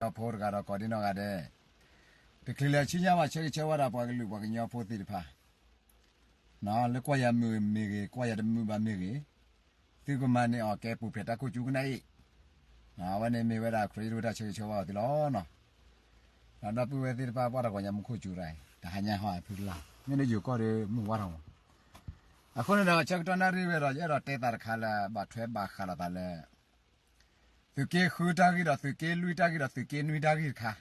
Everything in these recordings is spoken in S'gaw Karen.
ကညီဖိတဂၤဒီးကိးဒံနီၢ်ဂၤဒဲး, တချုးလၢဆူညါဘၣ်ဆၢဂ့ၤဆၢဝါဒၣ်ပှၤကလုာ်ပှၤကညီဖိသ့ၣ်တဖၣ်, လၢကွၢ်ယၤမုာ်မ့ၢ်ဂ့ၤ ကွၢ်ယၤတမုာ်ဘၣ်မ့ၢ်ဂ့ၤ, သုကမၤန့ၢ်အီၤကဲပူၤဖျဲးတၢ်ခိၣ်ကၠူကနၣ်အံၤ, အဝဲန့ၣ်မ့ၢ်ဝဲဒၣ်ခရံာ်ယိၣ်တၢ်ဆၢဂ့ၤဆၢဝါအီၤသုလီၤနီၤ. ဒီးဒီပုၢ်ဝဲၢ်သ့ၣ်တဖၣ် ပှၤတဂီၤညါမူခိၣ်စူၤရၤအံၤ တဟါညါဟီအဖုကလါ မ့ၢ်လၢယိၤကီၢ်ဒီးမုၢ်ဝါထီၣ်မး, အဃိန့ၣ်ဒီးဆၢကတီၢ်နၣ်ရံၣ်ဝဲဒီး ယအဲၣ်ဒိးတဲသးတခါလၢဘၣ်ထွဲဘၣ်ဃးလိာ်သးလၢ သုးက့ဃုတၢ်ဂ့ၢ်ဒီးသုးက့လွံၢ်တၢ်ဂ့ၢ်ဒီးသုးက့နွံတၢ်ဂ့ၢ်တခါ,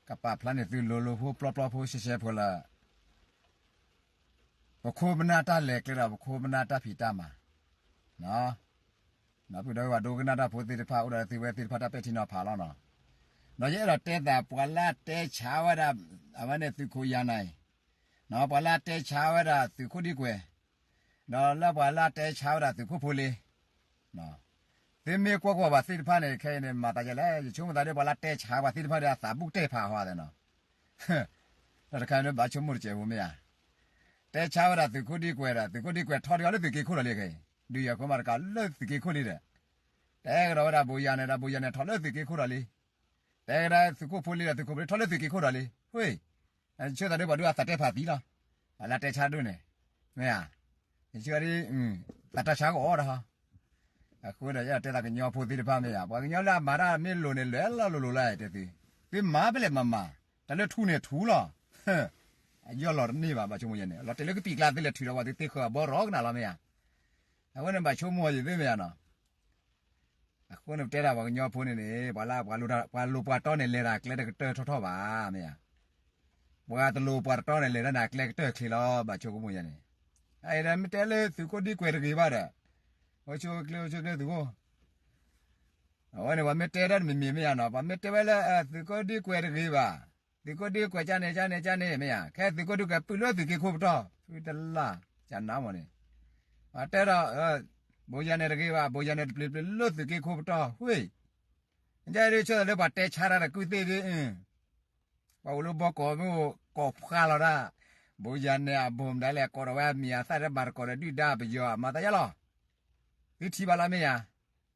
ကပာ်ဖျါန့ၢ်သုလိၤလိၤဖိပျီပျီဖိရှဲရှဲဖိလၢ ပခိၣ်ပနၢ်တၢ်လဲၤကျဲဒီးပခိၣ်ပနၢ်တၢ်ဖံးတၢ်မၤ, ဒီပုၢ်ဒီဝဲၢ်ဒိကနၣ်တၢ်ဖိသ့ၣ်တဖၣ် အိၣ်ဒီးသုဝဲသ့ၣ်တဖၣ်တၢ်ပဲာ်ထံနီၤဖးလီၤနီၤ. ဒီးယအဲၣ်ဒိးတဲသးပှၤလၢအတဲဆါဝဲဒၣ် အဝဲန့ၣ်သုးခိၣ်ယၤနၤအံၤ, ပှၤလၢအတဲဆါဝဲဒၣ်သုးခိၣ်ဒံကွဲၤ, ဒီးလၢပှၤလၢအတဲဆါဝဲဒၣ်သုးခိၣ်ဖိလ့ သုမ့ၢ်ကွၢ်ကွၢ်ဘၣ်သ့ၣ်တဖၣ်န့ၣ် ခဲအံၤန့ၣ် မၤသးယဲလဲၣ် ယဆိကမိၣ်သးဒီးပှၤလၢတဲဆါပှၤသ့ၣ်တဖၣ်ဒီးအသးဘူၣ်တဲာ်ဖးဟီသဲနီၤ, တၢ်တခါန့ၣ်ဘၣ်ဆိကမိၣ်တစဲးဖိမ့ၢ်ဧါ, တဲဆါဝဲဒၣ်သုးခိၣ်ဒံကွဲၤဒီး သုးခိၣ်ဒံကွဲၤထီၣ်ဒံးအီၤလၢသုးက့ခိၣ်ဒီးလံခဲအံၤ, ဒုးယၤခိၣ်မးတကးလၢသုးက့ခိၣ်လံဒီး, တဲကဒီးဝဲဒၣ်ဘိယၤနဲၣ်ဒီး ဘိယၤနဲၣ်ထီၣ်လၢသုးက့ခိၣ်ဒီးလံ, တဲကဒီးသုးခိၣ်ဖိလံဒီး သုးခိၣ်ဖိလံထီၣ်လၢသုးက့ခိၣ်ဒီးလံ, ဝ့ၢ် ဆၢသးဒီးပှၤဒုးအသးတဲဖးသံလီၤ, အလၢတဲဆါဒိၣ်န့ၣ်, မ့ၢ်ဧါ, ယဆၢဒီး သးတၢ်ဆါကအိၣ်ဒီးဟီ, အဃိဒီးယတဲသးကညီဖိသ့ၣ်တဖၣ်မ့ၢ်ဧါ, ပှၤကညီလၢအမၤတၢ်မ့ၢ်လိၤန့ၣ် လဲၤလီၤလိၤလိၤလၢတဲသု, သုမၤဖဲလဲၣ်မၤမၤ, တၢ်လၢထူန့ၣ်ထူလီၤ, အယီၢ်လီၤတန့ၢ်ဘၣ် ဘၣ်ဆိကမိၣ်ယဲန့ၣ် လီၤတဲာ်လၢကပံာ်ကျါသ့လဲၤထုးဒီးပှၤသုသ့ဃၢၤအဘီရီကနၣ်လီၤမ့ၢ်ဧါ, အဃိန့ၣ်ဘၣ်ဆိကမိၣ်ယသ့မ့ၢ်ဧါနီၤ အဃိန့ၣ်ပတဲဒၣ်ပှၤကညီဖိန့ၣ်န့ၣ် ပှၤလၢပှၤလိၤပှၤတီန့ၣ် လဲၤတၢ်ကျဲတကတၢၢ်ထီၣ်ထီၣ်ဘၣ် မ့ၢ်ဧါ, ပှၤတလိၤပှၤတတီန့ၣ် လဲၤတၢ်န့ၣ်အကျဲကတၢၢ်ချ့လီၤ ဘၣ်ဆိကမိၣ်ယဲန့ၣ်, အအံၤဒီးမ့ၢ်တဲလၢသုးခိၣ်ဒံကွဲၤတဂ့ၤဘၣ်ဒီး, အိၣ်ဆူၣ်အိၣ်ချ့အိၣ်ဆူၣ်အိၣ်ချ့သုးခိၣ်, အဝဲန့ၣ်ပှၤမ့ၢ်တဲတၢ်တမံၤမံၤမ့ၢ်ဧါနီၤ ပှၤမ့ၢ်တဲဝဲလၢသုးခိၣ်ဒံကွဲၤတဂ့ၤဘၣ်, သုးခိၣ်ဒံကွဲၤကၢ်န့ၣ်ကၢ်န့ၣ်ကၢ်န့ၣ်မ့ၢ်ဧါ, ခဲသုးခိၣ်ဒံကွဲၤပုၢ်လၢသုးက့ခိၣ်ပတီၢ် ဖုတလၢ်, ကနါမ့ၢ်န့ၣ်, ပှၤတဲဒီး, ဘိယၤနဲၣ်တဂ့ၤဘၣ် ဘိယၤနဲၣ်တပျံၤပျံၤလၢသုးက့ခိၣ်ပတီၢ် ဝ့ၢ်, ကဲဒ်ဆၢဒီးလၢပှၤတဲဆါတၢ်တကုၢ်သ့ၣ်ဒ်, ပှၤအိၣ်လၢဘီကီးမ့ၢ်အိၣ်ကိးဖှါလီၤဒၣ်, ဘိယၤနဲၣ်အဘိမတၤလဲၣ် ကိးဒီးဝဲအမံၤအသၣ်တဘၣ်တကိးဒီးဒုၣ်ဒါပယီၤ မၤသးယါလီၤ, သုထံၣ်ဘၣ်လီၤမ့ၢ်ဧါ,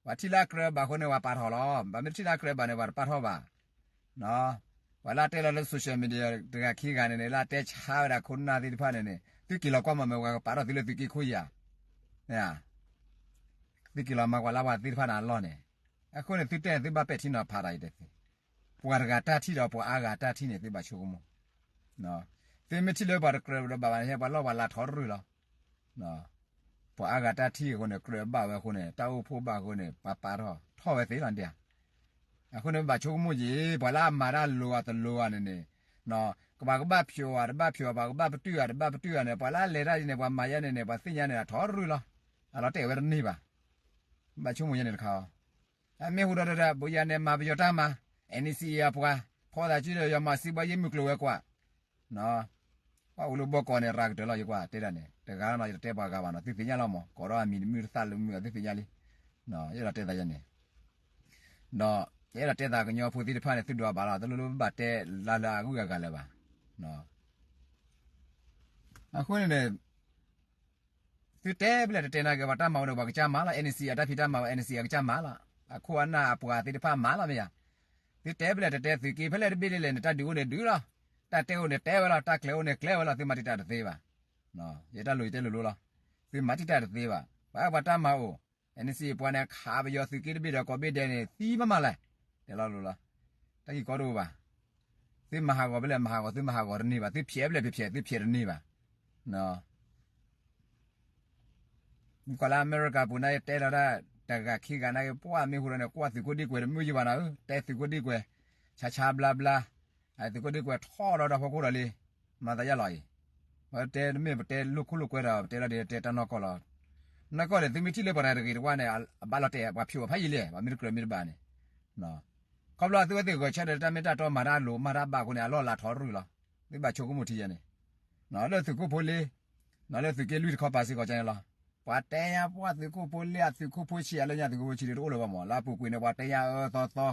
ပှၤထံၣ်လၢအကြၢးဘၣ်အဃိန့ၣ် ပှၤပာ်ထီၣ်လီၤ, ပှၤမ့ၢ်တထံၣ်လၢအကြၢးဘၣ်န့ၣ် ပှၤတပာ်ထီၣ်ဘၣ်, ပှၤလၢအတဲလီၤလၢ social media တဂၤခံဂၤန့ၣ်န့ၣ် လၢအတဲဆါဝဲဒၣ်ခိၣ်နၢ်သ့ၣ်တဖၣ်န့ၣ်န့ၣ် သုက့ၤလီၤကွၢ်မး မ့ၢ်ပှၤကပာ်ထီၣ်သုလၢသုးက့ခိၣ်ယၤ, သုက့ၤလီၤမၤကွၢ်လၢပှၤသ့ၣ်တဖၣ်န့ၣ်အလီၢ်န့ၣ်, အဃိန့ၣ် သုတဲန့ၣ် သုဘၣ်ပဲာ်ထံနီၤဖးတၢ်အံၤတသ့, ပှၤတဂၤတၢ်ထံၣ်ဒီးပှၤအါဂၤတၢ်ထံၣ်န့ၣ် သုဘၣ်ဆိကမိၣ်, သုမ့ၢ်ထံၣ်လၢပှၤတကြၢးဒီးဘၣ်ဘၣ်န့ၣ် ပှၤလီၢ်ပှၤလၤထီရုၢ်လီၤ ပှၤအါဂၤတၢ်ထံၣ်အဃိန့ၣ် ကြၢးဘၣ်ဝဲအဃိန့ၣ် တၢ်အိၣ်ဖှိၣ်ဘၣ်အဃိန့ၣ် ပှၤပာ်ထီၣ်ထီၣ်ဝဲသ့လီၤဒ်ဧါ, အဃိန့ၣ် ပဘၣ်ဆိကမိၣ်က့ၤ ပှၤလၢအမၤတၢ်လိၤအတလိၤဧါန့ၣ်န့ၣ်, ကဘၣ်ကဘၣ်ဖျိးဧါ တဘၣ်ဖျိး ပှၤကဘၣ်ပတုာ်ဧါ တဘၣ်ပတုာ်ဧါန့ၣ် ပှၤလၢအလဲၤတၢ်ဒ်န့ၣ် ပှၤမၤယဲန့ၣ်န့ၣ် ပှၤသ့ၣ်ညါန့ၣ် အထီရုၢ်လီၤ, အလီၤတဲာ်ဝဲတန့ၢ်ဘၣ်, ဘၣ်ဆိကမိၣ်ယဲန့ၣ်တခါအီၤ, အမ့ၢ်ဟူဒီးဒီး ဘိယၤနဲၣ်မၤပယီၤတၢ်မၤ, NCA အပှၤ, ဖီသးစုဒီးယွၤမၤစံးဘှါယ့ၢ်မုၢ်ကျိၤဝဲၤကွာ် ပှၤအိၣ်လၢဘီကီးန့ၣ် ရၤကတၢၢ်လီၤ ယကွၢ်တဲဒၣ်န့ၣ် တဂၤနီၤ ယတတဲပှၤဂၤဘၣ်နီၤ သုသ့ၣ်ညါလီၤမး ကိးဒီးအမံၤတမုၢ်တသၣ်လၢမုၢ် သုသ့ၣ်ညါလံ, ယအဲၣ်ဒိးတဲသးယဲန့ၣ်, ဒီးယအဲၣ်ဒိးတဲသးကညီဖိသ့ၣ်တဖၣ်န့ၣ် သုဒွးဘၣ်လီၤ တလိၣ်လၢပဘၣ်တဲလၢလၢအဂုၤအဂၤလၢၤဘၣ်, အဃိန့ၣ်န့ၣ် သုတဲဖဲလဲၣ်တတဲနာ်က့ၤ ပှၤတၢ်မၤအိၣ်န့ၣ် ပှၤကစၢ်မၤလီၤ NCA အတၢ်ဖံးတၢ်မၤဝဲ NCA အကစၢ်မၤလီၤ, အခိၣ်အနၢ်အပှၤသ့ၣ်တဖၣ်မၤလီၤမ့ၢ်ဧါ, သုတဲဖဲလဲၣ်တတဲ သုးက့ဖဲလဲၣ်တဘ့ၣ်လၢလဲၣ်န့ၣ် တၢ်ဒုးအိၣ်န့ၣ်ဒုးလီၤ, တၢ်တဲအိၣ်န့ၣ်တဲဝဲလီၤ တၢ်ကျဲၤအိၣ်န့ၣ်ကျဲၤဝဲလီၤ သုမၤတံာ်တာ်တသ့ဘၣ်, ယတၢ်လိၤယတဲလိၤလိၤလီၤ, သုမၤတံာ်တာ်တသ့ဘၣ်, ပှၤပှၤတၢ်မၤအိၣ်, NCA ပှၤန့ၣ်ခးပယီၤသုးက့တဘ့ၣ်ဒီးကိးဘ့ၣ်ဒဲးန့ၣ် သံမးမးလဲၣ်, တဲလီၤလိၤလီၤ, တၢ်ဂ့ၢ်ကီတအိၣ်ဘၣ်, သုမၤဟးဂီၤဖဲလဲၣ်မၤဟးဂီၤ သုမၤဟးဂီၤတန့ၢ်ဘၣ် သုဖျဲးဖဲလဲၣ်ဖျဲးဖျဲး သုဖျဲးတန့ၢ်ဘၣ် မ့ၢ်ကွၢ်လၢအမဲရကၤပူၤန့ၣ် တဲလီၤတၢ် တဂၤခံဂၤန့ၣ် ပှၤမ့ၢ်ဟူဒီးန့ၣ် ကွၢ်သုးခိၣ်ဒံကွဲၤတမုာ်ယဘၣ်နၤဧၢ, တဲသုးခိၣ်ဒံကွဲၤ ဆါဆါဘျါဘျါ, သုးခိၣ်ဒံကွဲၤထီၣ်ဒီးဒီဖိခိၣ်ဒီးလံ, မၤသးယါလီၤအံၤ, ပတဲတမ့ၢ်ပတဲလိာ်ခိၣ်လိာ်ကွဲဒီး ပတဲလီၤဒ်တဲတၢ်နီၢ်ကီၢ်လီၤ, နီၢ်ကီၢ်န့ၣ် သုမ့ၢ်ထံၣ်လၢပှၤတဂၤတဂ့ၤတဝါန့ၣ် အဘၣ်လီၤတဲာ်ပှၤဖျိးအဖးယံာ်လံ ပှၤမ့ၢ်တကြၢးမ့ၢ်တဘၣ်န့ၣ် ခီဖျိသုဝဲသ့ၣ်ဂဲၤဆၢထၢၣ်လၢတၢ်မ့ၢ်တၢ်တီမၤတၢ်လိၤမၤတၢ်ဘၣ်အဃိန့ၣ် အလီၢ်အလၤထီရုၢ်လီၤ, သုဘၣ်ဆိကမိၣ်ထံယဲန့ၣ်, လၢသုးခိၣ်ဖိလ့, လၢသုးက့လွံၢ်တခီပၤစ့ၢ်ကီးန့ၣ်လီၤ, ပှၤတဲညါပှၤသုးခိၣ်ဖိလ့ အသုးခိၣ်ဖိဆံး အလၢညါသုးခိၣ်ဖိဆံးဒ်တအိၣ်လၢၤဘၣ်မး လၢအပူၤကွံာ်န့ၣ် ပှၤတဲညါအၢသီသ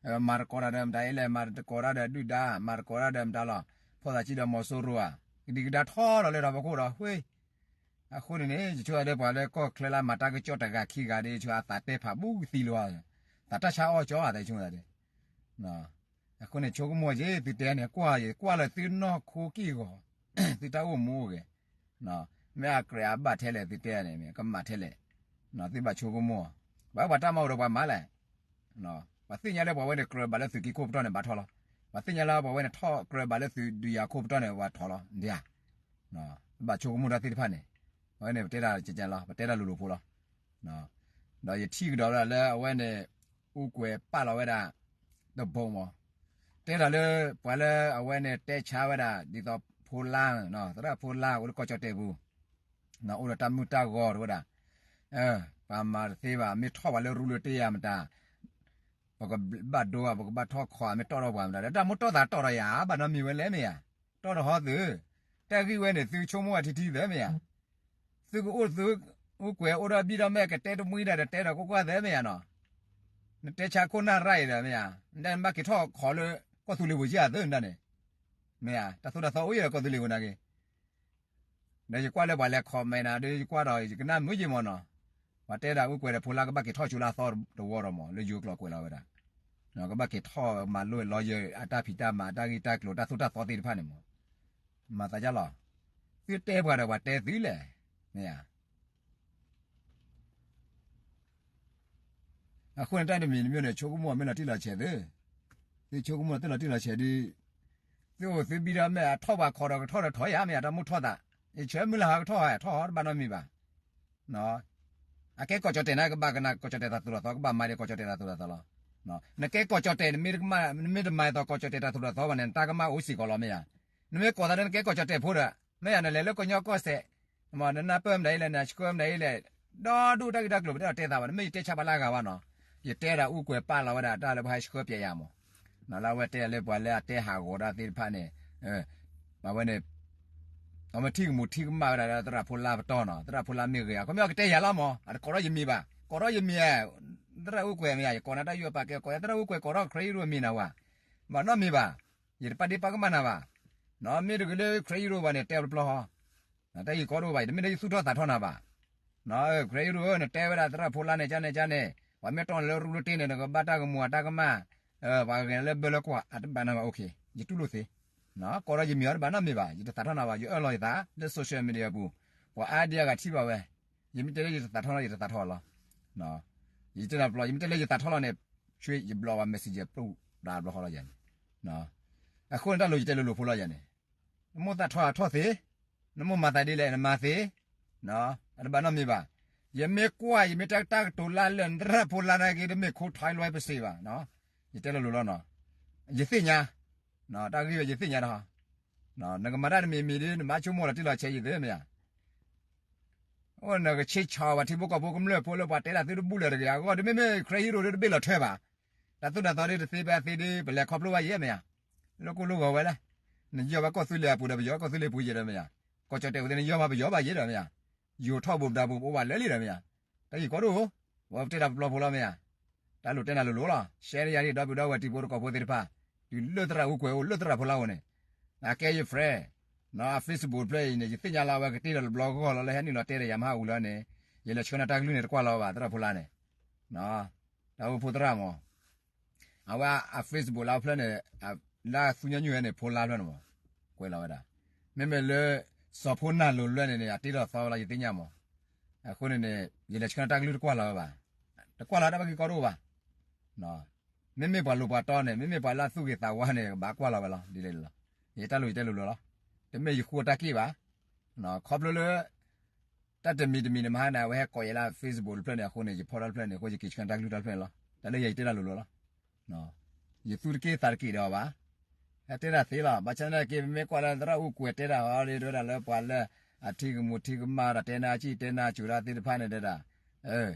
ီ, မၤတကိးတၢ်ဒီးမတၤအ့လဲၣ် မၤတကိးတၢ်ဒီးဒုၣ်ဒါ မၤတကိးတၢ်ဒီးမတၤလီၤ, ဖီၣ်သးစံဒီးမီၤစိရိၤဧါ, ကဒံကဒါထီၣ်လီၤလၢဒီဖိခိၣ်ဒီး ဃ့ အဃိန့ၣ်န့ၣ် ယဆိသးဒီးပှၤလၢကီၢ်ချၢလၢအမၤတၢ်ကစီၣ်တဂၤခံဂၤဒီး ယဆိအသးတဲဖးဘူးကသံလီၤ, သးတၢ်ဆါအီၣ်ကၠီသးဆိသးဒီး, အဃိန့ၣ် ဆိကမိၣ်က့ၤ သုတဲန့ၣ် ကွၢ်ယကွၢ်လၢသုနီၢ်ခိကံၢ်ဂီၤ, သုတၢ်အိၣ်မူအိၣ်ဂဲၤ, မ့ၢ်အကြၢးအဘၣ်ထဲလဲၣ် သုတဲန့ၣ် မ့ၢ်ကမၣ်ထဲလဲၣ်, သုဘၣ်ဆိကမိၣ်, ပှၤပှၤတၢ်မၤအိၣ်ဒီးပှၤမၤလဲၣ်, ပှၤသ့ၣ်ညါလၢပှၤဝဲန့ၣ် ကြၢးဘၣ်လၢသုးက့ခိၣ်ပတီၢ်န့ၣ် ဘၣ်ထီၣ်လီၤ, ပှၤသ့ၣ်ညါလၢပှၤဝဲန့ၣ် ထီၣ်ကြၢးဘၣ်လၢသုးဒုးယၤခိၣ်ပတီၢ်န့ၣ် ပှၤထီၣ်လီၤဒၣ်, ဘၣ်ဆိကမိၣ်တၢ်သ့ၣ်တဖၣ်န့ၣ်, အဝဲန့ၣ် ပတဲတၢ်ကကလီၤ ပတဲတၢ်လိၤလိၤဖိလီၤ, ဒီးယထံၣ်ကဒီးဝဲဒၣ်လၢအဝဲန့ၣ် အူကွဲၤပာ်လီၤဝဲဒၣ် တဘိမး, တဲတၢ်လၢ ပှၤလၢအဝဲန့ၣ်တဲဆါဝဲဒၣ် ဒ်သိးဖိလါ, သရၣ်ဖိလါအိၣ်လၢကီၢ်ကၠီၣ်တဲၣ်ပူၤ, အိၣ်ဒီးတၢ်မုၢ်တၢ်ဂီၤတဝဲဒၣ်, ပှၤမၤတသ့ဘၣ် မ့ၢ်ထီၣ်ပှၤလၢရူလၢတ့ၢ်ယၤမတၤ ပကဘၣ်ဒိဧါ ပကဘၣ်ထီၣ်ခီဧါ မ့ၢ်တီၣ်ထီၣ်ပှၤမတၤဒီး တၢ်မ့ၢ်တီၣ်သးတီၣ်ဒီးယၤ ဘၣ်နီတမံၤဝဲလဲၣ်မ့ၢ်ဧါ, တီၣ်တဟီသု, တၢ်ဂ့ၢ်ဝဲန့ၣ် သုဆိကမိၣ်အထံထံသၢမ့ၢ်ဧါ, သုကအိၣ်သု, အူကွဲၤအိၣ်ဒီးဘံၣ်ဒီးမဲာ် ကတဲတမှံဒီး တတဲဒီးကွၢ်ကွၢ်သၢမ့ၢ်ဧါနီၤ, နတဲဆါခိၣ်နၢ်ရၢ်အံၤဒီးမ့ၢ်ဧါ, နဘၣ်က့ၤထီၣ်ခီလၢ ကီၢ်သူလ့ၤပူၤကဧါသၢနဒၣ်န့ၣ်, မ့ၢ်ဧါ, တၢ်သိၣ်တၢ်သီအိၣ်ယဲဒီးကီၢ်သူလ့ၤပူၤနာ်က့ၤ ဒီးယကွၢ်လၢပှၤလဲၤ comment နၤဒီး ယကွၢ်ဒီးယကနၣ်မုာ်ယံာ်မးနီၤ, ပှၤတဲဒၣ်အူကွဲၤဒီးဖိလါကဘၣ်က့ၤထီၣ်ကၠိလၢအသီတဝီဒီးမး လၢယိၤကျိာ်ကွဲးလီၤဝဲဒၣ်, ကဘၣ်က့ၤထီၣ်မၤလိ lawyer အတၢ်ဖံးတၢ်မၤ အတၢ်ဂ့ၢ်တၢ်ကျိၤ တၢ်သိၣ်တၢ်သီသ့ၣ်တဖၣ်န့ၣ်မး, မၤသးဒ်လီၤ, သုတဲပှၤဒီးပှၤတဲသုလဲၣ်, မ့ၢ်ဧါ အဃိန့ၣ် တၢ်တမံၤတမံၤန့ၣ် ဆိကမိၣ်မ့ၢ်လီၤတံၢ်လီၤဆဲးသု, သုဆိကမိၣ်သုလီၤတံၢ်လီၤဆဲးဒီး, သုအိၣ်သုဘံၣ်ဒီးမဲာ် အထီၣ်ပှၤခီဒီးကထီၣ်ဒီးထီၣ်ယၤ မ့ၢ်ဧါ တၢ်မိၣ်ထီၣ်သး, ယဆၢမုၢ်လၢ်ဟီကထီၣ်ဟီ ထီၣ်ဟီတဘၣ်နီတမံၤဘၣ်, အကဲကီၢ်ကၠီၣ်တဲၣ်န့ၣ် ကဘၣ်ကနၣ်ကီၢ်ကၠီၣ်တဲၣ်တၢ်သိၣ်တၢ်သီ ကဘၣ်မၤဒ်ကီၢ်ကၠီၣ်တဲၣ်တၢ်သိၣ်တၢ်သီလီၤ, နကဲကီၢ်ကၠီၣ်တဲၣ် နမ့ၢ်တမၤအသိးကီၢ်ကၠီၣ်တဲၣ်တၢ်သိၣ်တၢ်သီဘၣ်န့ၣ် နတၢ်ကမၣ်အိၣ်စ့ၢ်ကီးလီၤ မ့ၢ်ဧါ, နမ့ၢ်ကိးသးလၢနကဲကီၢ်ကၠီၣ်တဲၣ်ဖိဒီး, မ့ၢ်ဧါ နလဲၤလၢကညီကီၢ်စဲၣ်, နနၢ်ပၢၢ်မတၤအံၤလဲၣ် နဆှၢမတၤအံၤလဲၣ်, ဒီဒူၣ်တၢ်ဂ့ၢ်တၢ်ကျိၤ ပတဲအီၤတဲသးဘၣ် နမ့ၢ်ယတဲဆါပှၤလၢအဂၤဘၣ်နီၤ, ယတဲဒၣ်အူကွဲၤပာ်လီၤဝဲဒၣ်တၢ်လၢပှၤဟဲဆှၢပျဲယၤမး, လၢအဝဲတဲလၢပှၤလၢအတဲဟးဂီၤတၢ်သ့ၣ်တဖၣ်န့ၣ်, အဝဲန့ၣ် အဝဲထံၣ်ကမူးထံၣ်ကမၣ်ဝဲဒၣ်လၢသရၣ်ဖိလါပတီၢ်နီၤ, သရၣ်ဖိလါမ့ၢ်ဂ့ၤ အခီပညီကတဲယၤလီၤမး အတကိးထီၣ်ယမံၤဘၣ် ကိးထီၣ်ယမံၤဧါ, သရၣ်အူကွဲၤမ့ၢ်ဧါ ယကိးနၤတၢ်ယူးယီၣ်ပာ်ကဲကိးယၤ သရၣ်အူကွဲၤကိးထီၣ် ခရံာ်ဟံးရိၣ်အမံၤနၤဝဲ, ဘၣ်နီတမံၤဘၣ်, ယတပာ်ဒ့ၣ်ပာ်ကမၣ်နၤဘၣ်, မ့ၢ်တဂ့ၤလၢ ခရံာ်ဟံးရိၣ်ဘၣ်န့ၣ် တဲပျီပျီဟီ, တၢ်ဂ့ၢ်ကီဒိၣ်ဘၣ် ယတမ့ၢ်လၢယသူၣ်ထီၣ်သးထီၣ်နၤဘၣ်, ခရံာ်ဟံးရိၣ်ဧၢ နတဲဝဲဒၣ်သရၣ်ဖိလါန့ၣ်ကန့ၣ်ကန့ၣ်, ပှၤမ့ၢ်တီၢ်နၤလၢရူလၢတ့ၢ်န့ၣ် နကဘၣ်တၢ်ကမူးအတၢ်ကမၣ်, ပှၤဂဲၤလၢဘၢလၢကွၢ် အတဘၣ်နၤဘၣ် okay ယတူၢ်လိာ်သ့, ကိးထီၣ်ယမံၤအီၤတဘၣ်နီတမံၤဘၣ် ယတသးထီၣ်နၤဘၣ် ယအၢၣ်လီၤယသး လၢ social media ပူၤ, ပှၤအါဒံအါဂၤထံၣ်ဘၣ်ဝဲ, ယမ့ၢ်တဲလၢယတသးထီၣ်နီၤ ယတသးထီၣ်လီၤ, ယတဲနၤပျီ ယမ့ၢ်တဲလၢယသးထီၣ်လီၤန့ၣ်, ဆွေ ယဘျီဝဲ messenger ပူၤ တၢ်ဘျီဃီလီၤယၤန့ၣ်, အဃိန့ၣ်တၢ်လိၤယတဲလိၤလိၤဖိလီၤယၤန့ၣ်, နမိၢ်သးထီၣ်ထီၣ်သ့, နမိၢ်မၤသးဒ်လဲၣ်နမၤသ့, အတဘၣ်နီတမံၤဘၣ်, ယမ့ၢ်ကွၢ် ယမ့ၢ်တဲတၢ်ကတိၤလၢလၢာ် နသရၣ်ဖိလါနာ်က့ တမ့ၢ်ခိထွဲလွဲပစံးဘၣ်, ယတဲလိၤလိၤလီၤနီၤ, ယသ့ၣ်ညါ, တၢ်ဂ့ၢ်ဝဲယသ့ၣ်ညါဒီး, နကမၤတၢ်တမံၤမံၤဒီး နဘၣ်ဆိကမိၣ်လီၤတံၢ်လီၤဆဲးယၤသ့မ့ၢ်ဧါ, အိၣ်နကဆ့ဆီၣ်ပှၤထံဖိကီၢ်ဖိကမျၢၢ်ဖိလၢပှၤတဲတၢ်သုတဘူၣ်လၢၤတဂ့ၤ အဂီၢ်ဒ်မ့မ့ၢ် ခရံာ်ဟံးရိၣ်ဒီးတဘ့ၣ်လီၤထွဲဘၣ်, တၢ်သိၣ်တၢ်သီဒ်တသ့ဖဲအသ့ဒီး ပလဲၤခီဖျိဘၣ်ယဲမ့ၢ်ဧါ, လၢကိၣ်လိဂီၤဝဲလဲၣ်, နယီၢ်ဘၣ်ကီၢ်သူလ့ၤအပူၤဒီး ပယီၤကီၢ်သူလ့ၤပူၤယဲဒီးမ့ၢ်ဧါ, ကီၢ်ကၠီၣ်တဲၣ်ဝဲသ့ၣ် နယီၢ်ဘၣ်ပယီၤဘၣ်ယဲဒီးမ့ၢ်ဧါ, ယိၤထီၣ်ဘူးပဒါဘူး ပအိၣ်ဘၣ်လၢလံဒီးမ့ၢ်ဧါ, တၢ်ဂ့ၢ်ကီဒိၣ်, ပဝဲပတဲတၢ်ပျီပျီဖိလီၤမ့ၢ်ဧါ, တၢ်လိၤတဲနၤလိၤလိၤလီၤ, share ယၤဒ်ဒီပုၢ်ဒီဝဲၢ်တံၤဖိသကိးဖိသ့ၣ်တဖၣ်, တုၤလၢသရၣ်အူကွဲၤအိၣ် လၢသရၣ်ဖိလါအိၣ်န့ၣ်, အကဲယ friend, အ Facebook တဖျၢၣ်အံၤန့ၣ် ယသ့ၣ်ညါလၢအဝဲကတ့ဒီးတဘျီဂီၢ်လီၤ လၢဟဲနုာ်လီၤတဲဒီးယၤမဟါအူလၢန့ၣ်, ယလဲၤဆှၢနၤတၢ်ကလုၢ်န့ၣ် တကွၢ်လီၤဘၣ် သရၣ်ဖိလါန့ၣ်, တၢ်အိၣ်ဖှိၣ်သရၣ်မး အဝဲအ Facebook လၢအဖျၢၣ်န့ၣ်, လၢသူညီနုၢ်ဝဲန့ၣ် ဖိလါဖျၢၣ်န့ၣ်မး, ကွဲးလီၤဝဲဒၣ်, မ့မ့ၢ်လၢ စီၤဖိနၢ်လိၤလွဲၢ်န့ၣ်န့ၣ် အတ့ထီၣ်သီဝဲလီၤ ယသ့ၣ်ညါမး, အဃိန့ၣ်န့ၣ် ယလဲၤဆှၢတၢ်ကလုၢ်တကွၢ်လီၤဝဲဘၣ်, တကွၢ်လီၤတၢ်ဘၣ်ဂ့ၢ်ကီတအိၣ်ဘၣ်, မ့မ့ၢ်ပှၤလိၤပှၤတီန့ၣ် မ့မ့ၢ်ပှၤလၢအသူၣ်ဂ့ၤသးဝါန့ၣ် ကဘၣ်ကွၢ်လီၤဝဲလီၤ ဒ်လဲၣ်လီၤ, ယတၢ်လိၤယတဲလိၤလိၤလီၤ, တမ့ၢ်ယဃိတၢ်က့ၣ်ဘၣ်, ခီဖျိလၢ တၢ်တမံၤတမံၤန့ၣ် မဟါန့ၣ် အဝဲဟဲကိးယၤလၢ Facebook တဖျၢၣ်န့ၣ် အဃိန့ၣ် ယဖီၣ်တၢ်တဖျၢၣ်န့ၣ် အဃိယက့ၤဆှၢတၢ်ကလုၢ်တၢ်တဖျၢၣ်န့ၣ်လီၤ, တၢ်လၢယၤယတဲတၢ်လိၤလိၤလီၤ, ယသူတက့ၢ်သးတက့ၢ်ဒီးအီၤဘၣ်, ဟဲတဲတၢ်သ့လီၤ, ဘၣ်ဆၣ်သနာ်က့ ပမ့ၢ်ကွၢ်လၢသရၣ်အူကွဲၤတဲတၢ်ဟီဒီး တဲဝဲဒၣ်လၢပှၤလၢ အထံကမူးထံကမၣ်ဒီး တဲနါအစံၣ်တဲနါစူၤတၢ်သ့ၣ်တဖၣ်န့ၣ်တဲဒၣ်,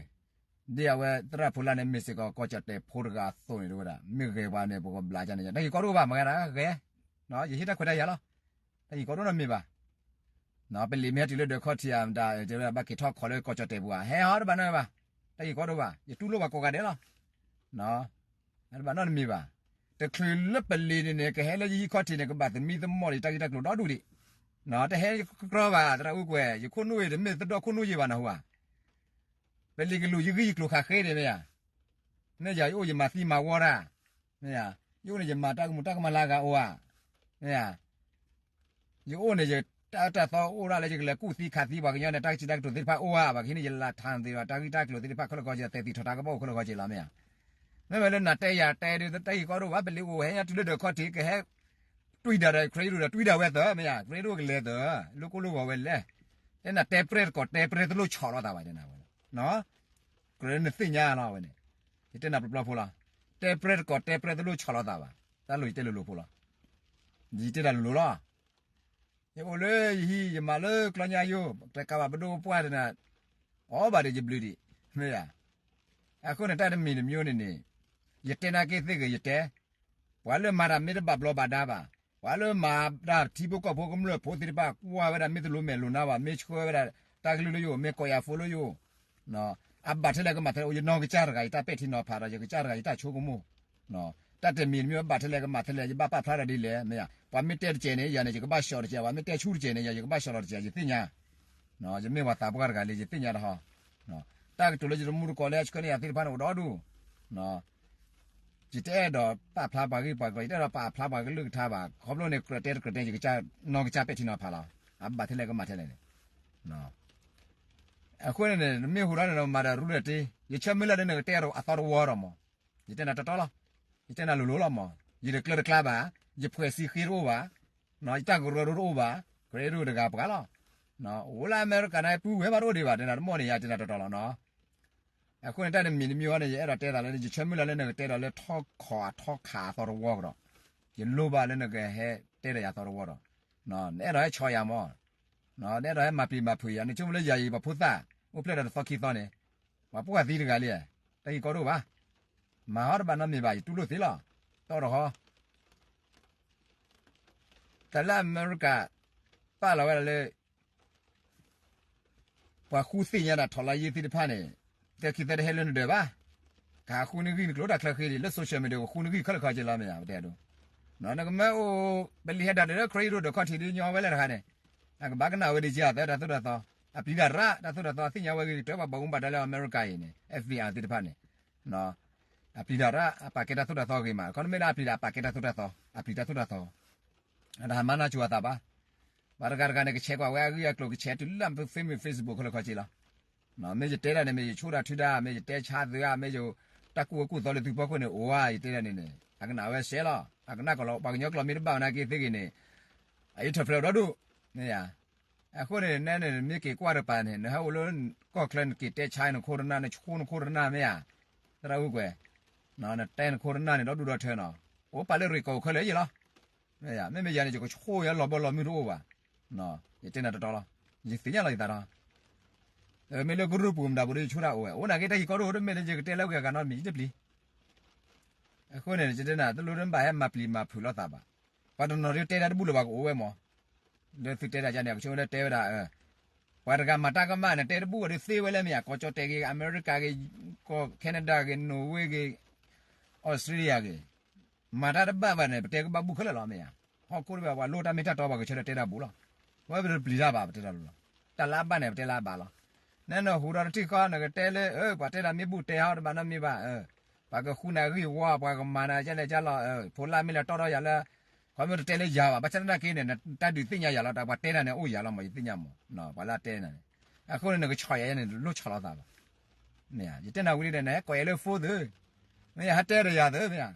ဒ်အဝဲသရၣ်ဖိလါန့ၣ် မ့ၢ်စ့ၢ်ကီးကီၢ်ကၠီၣ်တဲၣ်ဖိတဂၤအသိးန့ၣ် တဲဝဲဒၣ် မ့ၢ်ဂဲၤပှၤန့ၣ် ပကဘျးကန့ၣ် တၢ်ဂ့ၢ်ကီဒိၣ်ဘၣ် မၤဂဲၤတၢ်ဂဲၤ, ယဟ့ၣ်တၢ်ခွဲးတၢ်ယာ်လီၤ, တၢ်ဂ့ၢ်ကီဒိၣ်နီတမံၤဘၣ် ပလံၤမ့ၢ်ဟဲတုၤလၢဒၢးခီၣ်ထံးဧါ မတၤ တဲဝဲဒၣ် ဘၣ်က့ၤထီၣ်ခီလၢကီၢ်ကၠီၣ်တဲၣ်ပူၤဧါ ဟဲဟီတဘၣ်နီတမံၤဘၣ်, တၢ်ဂ့ၢ်ကီဒိၣ်ဘၣ် ယတူၢ်လိာ်ပှၤကိးဂၤဒဲးလီၤ, တဘၣ်နီတမံၤဘၣ်, တချုးလၢပလံၤန့ၣ်န့ၣ် ကဟဲလၢယဟံၣ်ခီၣ်ထံးန့ၣ် ကဘၣ်သမံသမိးဒံးတၢ်ဂ့ၢ်တၢ်ကျိၤဒီဒူၣ်ဒံး, တဟဲကကြၢဘၣ် သရၣ်အူကွဲၤ ယခိၣ်နူာ်အံၤ တမ့ၢ်သဒီၣ်ခိၣ်နူာ်ယံၤဘၣ်နဟူဧါ ပလံၤကလူးယဂံၢ်ယကျိၤဃးဃ့ဒံးမ့ၢ်ဧါ, မ့ၢ်ယၤယအိၣ်ယမၤသံမၤဝီတၢ်, မ့ၢ်ဧါ, ယအိၣ်န့ၣ် ယမၤတၢ်ကမူးတၢ်ကမၣ်လၢအဂၤအိၣ်ဧါ, မ့ၢ်ဧါ, ယအိၣ်န့ၣ် ယတၢ်တၢ်သီအိၣ်ဒၣ်လၢယကလဲၤကူၣ်သံခးသံပှၤကညီန့ၣ် တၢ်ကစံးတၢ်ကတိၤသ့ၣ်တဖၣ်အိၣ်ဧါ, ပှၤကဟံးန့ၢ်ယလၢထါသ့ၣ်ဒီး တၢ်ဂ့ၢ်တၢ်ကျိၤသ့ၣ်တဖၣ်ခဲလၢာ်ခဲဆ့ သဲးသံးထီၣ်တၢ်ကဘၣ်အိၣ်ခဲလၢာ်ခဲဆ့လီၤ မ့ၢ်ဧါ, မ့မ့ၢ်လၢနၤတဲယၤတဲဒ်တၢ်ဂ့ၢ်ကီဒိၣ်ဘၣ် ပလံၤအိၣ်ဟဲညါတုၤလၢဒီးခီၣ်ထံး ကဟဲ တွံၢ်ဒၣ်ဒီး ခရံာ်ဒိၣ်ဒီး တွံၢ်ဒၣ်ဝဲသၢ မ့ၢ်ဧါ, ခရံာ်ဒိၣ်ကလဲၤသၢ လၢကိၣ်လၢဂီၤဝဲလဲၣ်, တဲနၤတဲပြဲတကိးတဲပြဲတလိၣ်ဆီၣ်လီၤသးဘၣ်တဲနၤဝဲလီၤ, ကြၢးနသ့ၣ်ညါလီၤဝဲန့ၣ်, ယတဲနၤပျီပျီဖိလီၤ, တဲပြဲတကိးတဲပြဲတလိၣ်ဆီၣ်လီၤသးဘၣ်, တၢ်လိၤယတဲလိၤလိၤဖိလီၤ, ယတဲတၢ်လိၤလိၤလီၤ, ယအိၣ်လၢယဟံၣ် ယမၤလၢကျီညါယိ တကးဘၣ်ပဒိၣ်ပပှၢ်တနၤ, အီၣ်ဘၣ်ဒီးယဘျုးဒံး, မ့ၢ်ဧါ, အဃိန့ၣ်တၢ်တမံၤတမံၤန့ၣ်န့ၣ်, ယတဲနာ်က့သ့ၣ်ဂ့ၤယတဲ, ပှၤလၢမၤတၢ်မ့ၢ်တဘၣ်ဘျီဘၣ်ဒါဘၣ်, ပှၤလၢမၤဒၣ်ထံဖိကီၢ်ဖိကမျၢၢ်ဖိသ့ၣ်တဖၣ် ကွၢ်ဝဲဒၣ်မ့ၢ်တလိၤမဲာ်လိၤနါဘၣ်, မ့ၢ်ဆှၢဝဲဒၣ်တၢ်ကလုၢ်လၢယအိၣ် မ့ၢ်ကိးယၤဖိလၢယအိၣ်, အဘၣ်ထဲလဲၣ်ကမၤထဲလဲၣ် အိၣ်ယနီၢ်ကစၢ်တဂၤ ယတၢ်ပဲာ်ထံနီၤဖးဒီး ယကစၢ်တဂၤ ယတၢ်ဆိကမိၣ်, တၢ်တမံၤတမံၤဘၣ်ထဲလဲၣ်ကမၤထဲလဲၣ် ယဘၣ်ပာ်ဖျါဒီးဒ်လဲၣ် မ့ၢ်ဧါ, ပှၤမ့ၢ်တဲတကဲးန့ၣ် ယၤန့ၣ် ယကဘၣ်ဆှီတကဲး, ပှၤမ့ၢ်တဲဆူတကဲးန့ၣ် ယၤ ယကဘၣ်ဆှီလီၤတကဲး ယသ့ၣ်ညါ, ယမ့ၢ်ပှၤသးပှၢ်တဂၤလံ ယသ့ၣ်ညါတဟီ, တၢ်ကတိၤလၢယတမူတကိးလၢအဆှၢန့ၢ်ယၤသ့ၣ်တဖၣ်န့ၣ် အိၣ်ဒီဒူၣ် ယတအဲၣ်ဒိးပာ်ဖျါပှၤဂ့ၢ်ပှၤကျိၤ, ယတအဲၣ်ဒိးပာ်ဖျါပှၤကလုၢ်ကထါဘၣ်, ခီဖျိန့ၣ် ကြၢးတဲတကြၢးတဲ ယကစၢ်နီၢ်ကစၢ်ပဲာ်ထံနီၤဖးလီၤ, အဘၣ်ထဲလဲၣ်ကမၤထဲလဲၣ်န့ၣ်, အဃိန့ၣ်န့ၣ် နမ့ၢ်ဟူးထီၣ်န့ၣ် နမၤဒီးရူဒီးတ့, ယဆၢမုၢ်လၢ်လၢနကတဲအသီတဝီဒီးမး, ယတဲနၤတီတီလီၤ, ယတဲနၤလိၤလိၤလီၤမး, ယတကျၢတကျါဘၣ်, ယဖှဲးစံဃ့တအိၣ်ဘၣ်, ယတၢ်ကရၢကရိတအိၣ်ဘၣ်, ကရၢကရိတဂၤပှၤလီၤ, အိၣ်လၢအမဲရကၤန့ၣ် ပုၢ်ဝဲၢ်ဘၣ်တအိၣ်ဒံးဘၣ်, တဲနၤတမီၢ်န့ၣ် ယတဲနၤတီတီလီၤနီၤ အဃိန့ၣ် တၢ်တမံၤတမံၤအံၤန့ၣ် ယအဲၣ်ဒိးတဲသးလၢ ယဆၢမုၢ်လၢ်လၢနကတဲဒီးလၢထီခီၣ်အထီခးအသီတဝီကဒီး, ယလိၣ်ဘၣ်လၢနကဟဲတဲဒီးယၤသီတဝီဒီး, နအဲၣ်ဒိးဟဲဆီၣ်ယၤမး, နအဲၣ်ဒိးဟဲမၤပျံၤမၤဖုးယၤ, နဆိကမိၣ်လၢယၤအံၤ ပှၤဖိသၣ် အိၣ်ဖျဲၣ်ဒီးတသီခံသီန့ၣ်, ပှၤပှၢ်သံတဂၤလံ, တၢ်ဂ့ၢ်ကီတအိၣ်ဘၣ်, မၤဟီတဘၣ်နီတမံၤဘၣ် ယတူၢ်လိာ်သ့လီၤ, တီၢ်တဟီ တၢ်လၢအမဲရကၤ ပာ်လီၤဝဲဒၣ်လၢ ပှၤဃုသ့ၣ်ညါတၢ်ထီၣ်လါယ့သ့ၣ်တဖၣ်န့ၣ်, တၢ်ခံသၢတဟဲလၢနဒၢးဘၣ်, ကဟးဃုနဂံၢ်နကျိၤတၢ်ချၢဃ့ဒံး လၢ social media ကဃုနဂံၢ်ခဲလၢာ်ခဲဆ့လီၤမ့ၢ်ဧါ, ပတဲဒိ, နကမၢအိၣ် ပလံၤဟဲဒၣ်တၢ်လၢခရံာ်အံၤဒိၣ်ဒီးခီၣ်ထံးဒ်ညီဝဲလဲၣ်တခါန့ၣ်, အကဘၣ်ကနၣ်ဝဲဒ်က့ၤအသးတၢ်သိၣ်တၢ်သီ, အပျံၤတၢ်ရၣ် တၢ်သိၣ်တၢ်သီ အသ့ၣ်ညါဝဲဂ့ၤကတၢၢ် ပှၤဘၣ်မူဘၣ်ဒါလၢအမဲရကၤအံၤန့ၣ် FBI သ့ၣ်တဖၣ်န့ၣ် အပျံၤတၢ်ရၣ် အပာ်ကဲတၢ်သိၣ်တၢ်သီဂ့ၤမး, ခီမ့ၢ်လၢအပျံၤတၢ် အပာ်ကဲတၢ်သိၣ်တၢ်သီ, အပျံၤတၢ်သိၣ်တၢ်သီ, အတဟးမၤနၢ်ကၠိၤအသးဘၣ်, ပှၤတဂၤတဂၤန့ၣ် ကဆဲးကွၢ်ဝဲအဂ့ၢ်အကျိၤ ကဆဲးတုၤလၢ Facebook ခဲလၢာ်ခဲဆ့လီၤ, မ့ၢ်ယတဲတၢ်န့ၣ် မ့ၢ်ယဆိၣ်တၢ်ထုတၢ် မ့ၢ်ယတဲဆါသုဧါ မ့ၢ်ယတၢ်ကူၣ်အၢကူၣ်သီလၢသုဖီခိၣ်န့ၣ် အိၣ်ဧါ ယတဲတၢ်န့ၣ်န့ၣ် အကနၣ်ဝဲစဲးလီၤ, အကနၣ်ကီးလီၤ, ပှၤကညီကျိာ်မ့ၢ်တဘၣ်နာ်က့သ့ဂ့ၤန့ၣ်, အအံးထၢၣ်ဖျဲးဒီဒူၣ်, မ့ၢ်ဧါ အဃိန့ၣ် နဲန့ၣ် မ့ၢ်က့ၤကွၢ်တပၤန့ၣ် နဟဲအိၣ်လၢကီၢ်ချၢ နက့ၤတဲဆါနခိၣ်တနၢ် နဆိနခိၣ်တနၢ်မ့ၢ်ဧါ, သရၣ်အူကွဲၤ, နတဲနခိၣ်တနၢ်န့ၣ်ဒီဒူၣ်ဒီထၢနီၤ, အိၣ်ပာ်လၢရ့ၣ်ကီၢ်ခဲလၢာ်ယ့လီၤ, မ့မ့ၢ်ယၤန့ၣ် ယကဆိၣ်ယၤလီၤဘီလီၤမုၢ်တအိၣ်ဘၣ်, ယတဲနၤတီတီလီၤ, ယသ့ၣ်ညါလီၤယသးဒီး မ့ၢ်လၢကရူၢ်ပူၤမတၤပူၤဒီး ယဆိၣ်တၢ်အိၣ်ဝဲ အိၣ်နာ်က့တၢ်ဂ့ၢ်ကီဒိၣ် တမ့ၢ်လၢယကတဲလၢအဂၤဂၤနီတမံၤ ယတပျံၤ အဃိန့ၣ် ယတဲနၤ တလိၣ်တဘၣ်ဟဲမၤပျံၤမၤဖုးလိာ်သးဘၣ်, ပှၤတနီၤဒ်တဲတၢ်တဘူၣ်လၢၤဘၣ်ကအိၣ်ဝဲမး, လၢသုတဲတၢ်ယါန့ၣ် အကဆိကမိၣ်လၢတဲဝဲဒၣ်, ပှၤတဂၤမၤတၢ်ကမၣ်န့ၣ် တဲတဘူၣ်ဘၣ်ဒီးသ့ဝဲလၢမ့ၢ်ဧါ, ကီၢ်ကၠီၣ်တဲာ်ဂ့ၤ အမဲရကၤဂ့ၤ, ကီၢ် Canada ဂ့ၤ Norway ဂ့ၤ, Australia ဂ့ၤ မၤတၢ်တဘၣ်ဘၣ်န့ၣ် ပတဲကဘၣ်ဘူၣ်ခဲလၢာ်လီၤမ့ၢ်ဧါ, ဟီၣ်ခိၣ်တဘ့ၣ် ပှၤလိၣ်တၢ်မ့ၢ်တၢ်တီ ပှၤကဆၢထၢၣ်တဲတၢ်ဘူးလီၤ, ပဝဲပတပျံၤတၢ်ဘၣ် ပတဲတၢ်လီၤ, တၢ်လၢအဘၣ်န့ၣ် ပတဲလၢအဘၣ်လီၤ, နဲနဟူးဒီးတထံၣ်ဃီ နကတဲလၢ ပှၤတဲတၢ်မ့ၢ်ဘူၣ်တဲဟီတဘၣ်နီတမံၤဘၣ်, ပှၤကဃုနၤဂ့ၢ်ဝီ ပှၤကမၤနၤကလဲၣ်ကလီၤ, ဖိလၢမ့ၢ်လဲၤတီၢ်ထီၣ်ယၤလၢ, ခီမ့ၢ်တတဲလၢယၤဘၣ် ဘၣ်ဆၣ်သနာ်က့န့ၣ် တၢ်ဒုးသ့ၣ်ညါယၤလီၤ တၢ်ပှၤတဲနၤန့ၣ်အိၣ်ယၤလီၤမး ယသ့ၣ်ညါမး, ပှၤလၢအတဲနၤန့ၣ်, အဃိန့ၣ် နကဆီၣ်ယၤန့ၣ် လိၣ်ဆီၣ်လီၤသးဘၣ် မ့ၢ်ဧါ, ယတဲနၤဝံၤလံဒီး နဟဲကိးယၤလၢ phone သု, မ့ၢ်ဧါ, ဟဲတဲဒီးယၤသု မ့ၢ်ဧါ,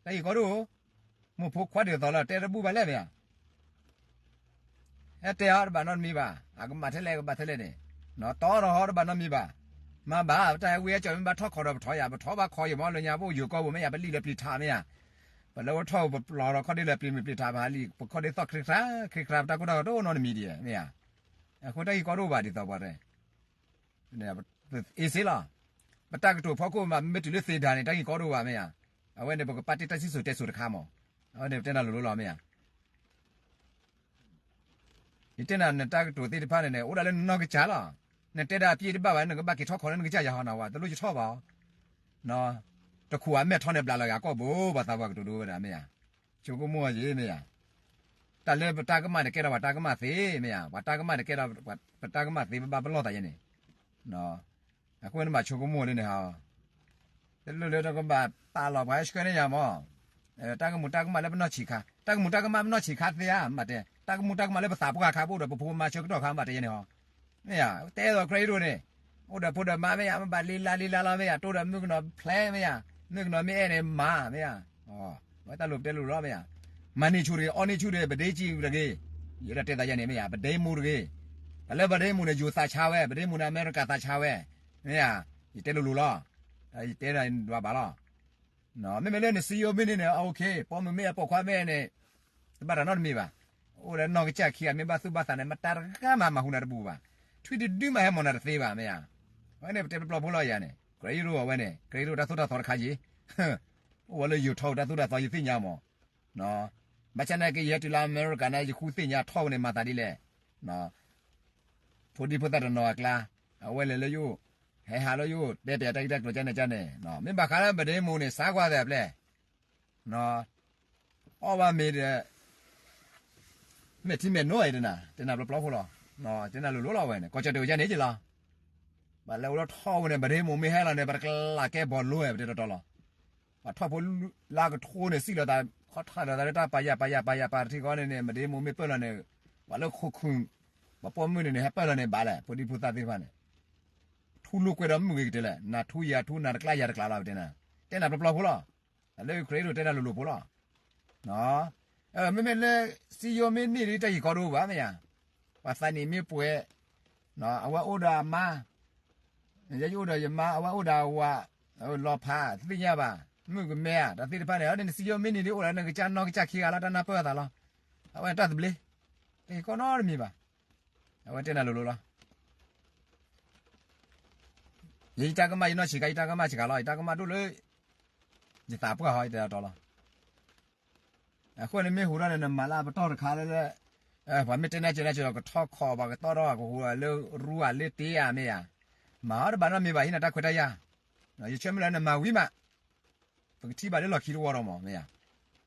တၢ်ဂ့ၢ်ကီဒိၣ်, မိၢ်ဖိခွါဒ်သိးလၢတဲတဘူၣ်ဘၣ်လဲၣ် မ့ၢ်ဧါ, ဟဲတဲဟီတဘၣ်နီတမံၤဘၣ်, အကမၣ်ထဲလဲၣ်ကဘၣ်ထဲလဲၣ်န့ၣ်, တီတီဟီတဘၣ်နီတမံၤဘၣ်, မၤဘၣ် ပတၢ်ဟဲဝံဟဲကၠီၣ်မ့ၢ်ဘၣ်ထီၣ်ခီၣ်ဒီးပထီၣ်ယၤ, ပထီၣ်ဘၣ်ခီၣ်ယမီၢ်လၢညါ ပအိၣ်ယိၤကီၢ်ပူၤ မ့ၢ်ဧါ, ပလံၣ်လၢပျံၤထး မ့ၢ်ဧါ, ပလၢဝဲထီၣ်ပပျီၢ်ဒီးခီၣ်ဒ့လၢပျံၤမ့ၢ်ပျံၤထး ပဟးလံ ပခီၣ်ဒ့သီၣ်ခရံခရါ, ခရံခရါ ပတၢ်ကီတၢ်ခဲတအိၣ်နီတမံၤဒံး မ့ၢ်ဧါ, အဃိတၢ်ဂ့ၢ်ကီတအိၣ်ဘၣ်ဒ်သိးပှၤတဲ အ့စ့လီၤ, ပတၢ်ကတိၤဖီခိၣ်မး မ့ၢ်တုၤလၢသ့ဒၣ်န့ၣ် တၢ်ဂ့ၢ်ကီတအိၣ်ဘၣ်မ့ၢ်ဧါ, အဝဲန့ၣ် ပကပာ်တ့ၢ်တၢ်စံၣ်စိၤတဲစိၤတခါမး, အဝဲန့ၣ်ပတဲနၤလိၤလိၤလီၤမ့ၢ်ဧါ, ယတဲနၤ နတၢ်ကတိၤသ့ၣ်တဖၣ်န့ၣ်န့ၣ် အိၣ်ဒၣ်လၢနနီၢ်ကစၢ်လီၤ, နတဲဒၣ်အပြည့်တဘၣ်ဘၣ် နကဘၣ်က့ၤထီၣ်ခီၣ်လၢနကစၢ်ယၤဟီနဝဲ တလိၣ်ယထီၣ်ဘၣ် တခူၣ်အမဲာ်ထီၣ်န့ၣ် ဘျးလီၤဂာ်ကီၢ်ဘိ ပှၤသးပှၢ်ကတိၤဒိဝဲဒၣ်မ့ၢ်ဧါ, ဆိကမိၣ်အီၤယံၤမ့ၢ်ဧါ, တၢ်လၢပတၢ်ကမၣ်န့ၣ် ကဲထီၣ်ပှၤတၢ်ကမၣ်သ့မ့ၢ်ဧါ, ပှၤတၢ်ကမၣ်န့ၣ် ကဲထီၣ်ပတၢ်ကမၣ်သ့ ပဘၣ်ပလီၢ်သးယဲန့ၣ်, အဃိန့ၣ်ဘၣ်ဆိကမိၣ်လၢန့ၣ်ဟီ, တလိၣ်လၢတကဘၣ်ပာ်လီၤပှၤဟဲဆှၢန့ၢ်ယၤမး တၢ်ကမူးတၢ်ကမၣ်လၢပနီၢ်ဆံးခါ, တၢ်ကမူးတၢ်ကမၣ်ပနီၢ်ဆံးခါသ့ဧါ မ့ၢ်တဲ, တၢ်ကမူးတၢ်ကမၣ်လၢပသးပှၢ်ခါ ပအိၣ်ဒီးပဖိပမါဆၢကတီၢ်ခါ မ့ၢ်တဲယဲန့ၣ်ဟီ, မ့ၢ်ဧါ, တဲသိး Karen ဒိၣ်န့ၣ်, အိၣ်ဒီးဖိဒီးမါမ့ၢ်ဧါ, မ့ၢ်ဘၣ်လ့လါလ့လါလီၤမ့ၢ်ဧါ, တိၢ်ဒီးမုၣ်ကနီၤဖျဲးမ့ၢ်ဧါ, မုၣ်ကနီၤမ့ၢ်အဲၣ်န့ၣ်မၤမ့ၢ်ဧါ, ဝဲတၢ်လိၤပတဲလိၤလီၤမ့ၢ်ဧါ, မၤန့ၢ်ဆူၣ်တဂ့ၤ, အီၣ်န့ၢ်ဆူၣ်တဂ့ၤ, ပဒ့ကံတဂ့ၤ, ယဲဒၣ်တဲသးယဲန့ၣ်မ့ၢ်ဧါ, ပဒ့မူတဂ့ၤ, တၢ်လၢပဒ့မူန့ၣ် ယိၤသးဆါဝဲ, ပဒ့မူန့ၣ် အမဲရကၤသးဆါဝဲ, မ့ၢ်ဧါ, ယတဲလိၤလိၤလီၤ, ယတဲဒၣ်ဒွးဘၣ်လီၤ မ့မ့ၢ်လၢနစံယိမ့ၢ်န့ၣ်န့ၣ် OK, ပိာ်မုၣ်မ့ၢ်အပိာ်ခွါမ့ၢ်န့ၣ်, တဘၣ်တၢ်နီတမံၤဘၣ်, အိၣ်လၢနီၢ်ကစၢ်ခံဂၤမ့ၢ်ဘၣ်သူၣ်ဘၣ်သးန့ၣ် မတၤတဂၤမၤမၤဟူးနၤတပူၤဘၣ်, ထွံၣ်တဒုမးဟဲမၤနၤတသ့ဘၣ်မ့ၢ်ဧါ, အဝဲန့ၣ်ပတဲပျီဖိလီၤယၤန့ၣ် Karen ဒိၣ်အဝဲန့ၣ် Karen ဒိၣ်တၢ်သိၣ်တၢ်သီတခါယံၤ, အိၣ်ဝဲလၢယိၤထီၣ်တၢ်သိၣ်တၢ်သီယသ့ၣ်ညါမး ဘၣ်ဆၣ်နာ်က့ ယဟဲတုၤလၢအမဲရကၤန့ၣ် ယဃုသ့ၣ်ညါထီၣ်ဝဲန့ၣ်မၤသးဒ်လဲၣ်, ဖိဒံဖိသၣ်တနီၤအကျါ, အဝဲလဲၤလၢယအိၣ်, ဟဲဟးလၢယအိၣ် တဲပၠးတၢ်ဂ့ၢ်တၢ်ကျိၤကန့ၣ်ကန့ၣ်, မ့ၢ်ဘၣ်ဃးလၢပဒ့မူန့ၣ် စါကွၢ်သဲးအပျဲၢ်, အီၣ်ဘၣ်မ့ၤဒီး မဲာ်ထံမဲာ်နိအံၤတနၤ တဲနၤပျီပျီဖိလီၤ, တဲနၤလိၤလိၤလီၤဝဲန့ၣ် ကီၢ်ကၠီၣ်တဲာ်ဝဲဒ်န့ၣ်က့လီၤ, ဘၣ်လဲၤအိၣ်လၢထီၣ်ဝဲန့ၣ် ပဒ့မူမ့ၢ်ဟဲလီၤန့ၣ် ပတကလးကဲဘီလိဝဲ ပတဲတီတီလီၤ, ပှၤထီၣ်ဖိလၢကထိန့ၣ် စံၣ်လီၤသး ခီထီၣ်လီၤသးလၢတၢ်ပာ်ယၤပာ်ယၤပာ်ယၤပာ်တထံဃီန့ၣ်န့ၣ် ပဒ့မူမ့ၢ်ပၢၢ်လီၤန့ၣ်, ပှၤလၢခိၣ်ခုၣ်, ပှၤပိာ်မုၣ်န့ၣ်န့ၣ် ဟဲပၢၢ်လီၤန့ၣ်ဘၣ်လဲၣ် ဖိဒံဖိသၣ်သ့ၣ်တဖၣ်န့ၣ် ထူလိာ်ကွဲဒီးမုၢ်ဂ့ၤကတၢၢ်လဲၣ် နၤထူယၤထူ နၤတကျါယၤတကျါလီၤ ပတဲနၤ, တဲနၤပျီပျီဖိလီၤ, တၢ်လၢ Karen ဒိၣ်တဲနၤလိၤလိၤဖိလီၤ, မ့မ့ၢ်လၢ စံယိမ့ၢ်န့ၢ်ဒ်တၢ်ယံၤကီဒိဘၣ်မ့ၢ်ဧါ, ပှၤသးနံၣ်မ့ၢ်ပှဲၤ, အဝဲအိၣ်ဒီးအမါ, ယအိၣ်ဒီးယမါ အဝဲအိၣ်ဒီးအဝၤ, လီၤဖး သ့ၣ်ညါဘၣ်, မုၣ်ကမဲဧါ တၢ်သ့ၣ်တဖၣ်န့ၣ် အဝဲန့ၣ် နစံယိမ့ၢ်န့ၢ်ဒ်အိၣ်ဒီးနကစၢ်နီၢ်ကစၢ်ခံဂၤလီၤ တၢ်နၢ်ပၢၢ်အသးလီၤ, အဝဲန့ၣ်တၢ်သဘျ့, တၢ်ယံၤကီနီတမံၤဘၣ်, အဝဲတဲနၤလိၤလိၤလီၤ ယတၢ်ကမၣ်ယနီၢ်ဆံးခါ ယတၢ်ကမၣ်ဆံးခါလီၤ ယတၢ်ကမၣ်ဒိၣ်လၢ ယသးပှၢ်ဟီ ယတဲတီတီလီၤ, အဃိန့ၣ်မ့ၢ်ဟူးထီၣ်န့ၣ် နမၤလၢအပတီၢ်တခါလၢ ပှၤမ့ၢ်တဲနၤကဲနၤကဲဒီး ကထီၣ်ခီၣ်ဘၣ် ကတီၢ်ထီၣ်ကဟူးလၢရူဧါလၢတ့ဧါမ့ၢ်ဧါ, မၤအီၤတဘၣ်နီတမံၤဘၣ် ဟံးနၤတၢ်ခွဲးတၢ်ယာ်, ယဆၢမုၢ်လၢနမၤဝံၤမး ပကထံၣ်ဘၣ်လၢလီၢ်ခံတဝီဒီးမး မ့ၢ်ဧါ,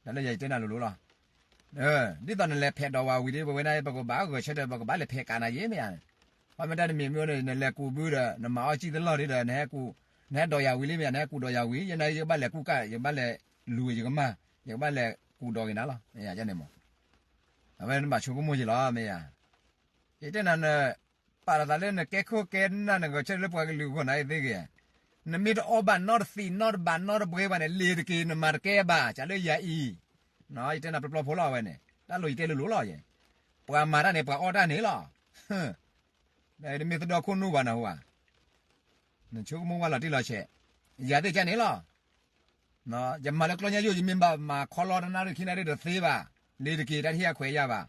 တၢ်လၢယတဲနၤလိၤလိၤလီၤ, ဒ်သိးနလဲၤဖဲးဒီးဝၤဝံၤဒီး ပဝဲဒၣ် ပကဘၣ်ဂဲၤဆၢထၢၣ် ပကဘၣ်လဲၤဖဲးကးနၤယ့မ့ၢ်ဧါ, ပှၤမ့ၢ်တၢ်တမံၤမ့ၢ်န့ၣ် နလဲၤကူးဘုဒီး နမၤအီၣ်စံၣ်တလီၢ်ဒီး နဟဲကူး, နဟဲဒီးယၤဝံၤလံမ့ၢ်ဧါ, နဟဲကူးဒီးယၤဝံၤ ယနၤယကဘၣ်လဲၤကူးကၢ် ယကဘၣ်လဲၤလူၤ ယကမၢ် ယကဘၣ်လဲၤကူးဒီးက့ၤနၤလီၤ မ့ၢ်ဧါန့ၣ်မး, အဝဲနဘၣ်ဆိကမိၣ်ယ့ၤလီၤ မ့ၢ်ဧါ, ယတဲနၤန ပာ်လီၤသးလၢနကဲခိၣ်ကဲနၢ် နဂဲၤဆၢထၢၣ်လၢပှၤကလုာ်အဂီၢ်နၤအံၤသ့ဂ့ၤ, နမ့ၢ်တအီၣ်ဘၣ်နီတသံးနီတဘးနီတဘှဲဘၣ်န့ၣ် လ့ၤတက့ၤ နမၤတကဲဘၣ် ကးလၢယၤအံၤ, ယတဲနၤပျီပျီဖိလီၤ အဝဲန့ၣ် တၢ်လိၤယတဲလိၤလိၤလီၤယဲ, ပှၤမၤတၢ်န့ၣ် ပှၤအီၣ်တၢ်န့ၣ်လီၤ, တမ့ၢ်သဒီခိၣ်နူာ်ဘၣ်နဟူဧါ, နဆိကမိၣ်ဝဲလီၤတံၢ်လီၤဆဲး, ယၤသ့ၣ်ကန့ၣ်လီၤ ယမၤလၢကျီညါယိၣ် ယမ့ၢ်ဘၣ်မၤခီလီတနၣ်ရံၣ်ခံနၣ်ရံၣ်ဒီးသ့ဘၣ်, လ့ၤတက့ၤ တၢ်တဟ့ၣ်ယၤခွဲးယၤဘၣ်,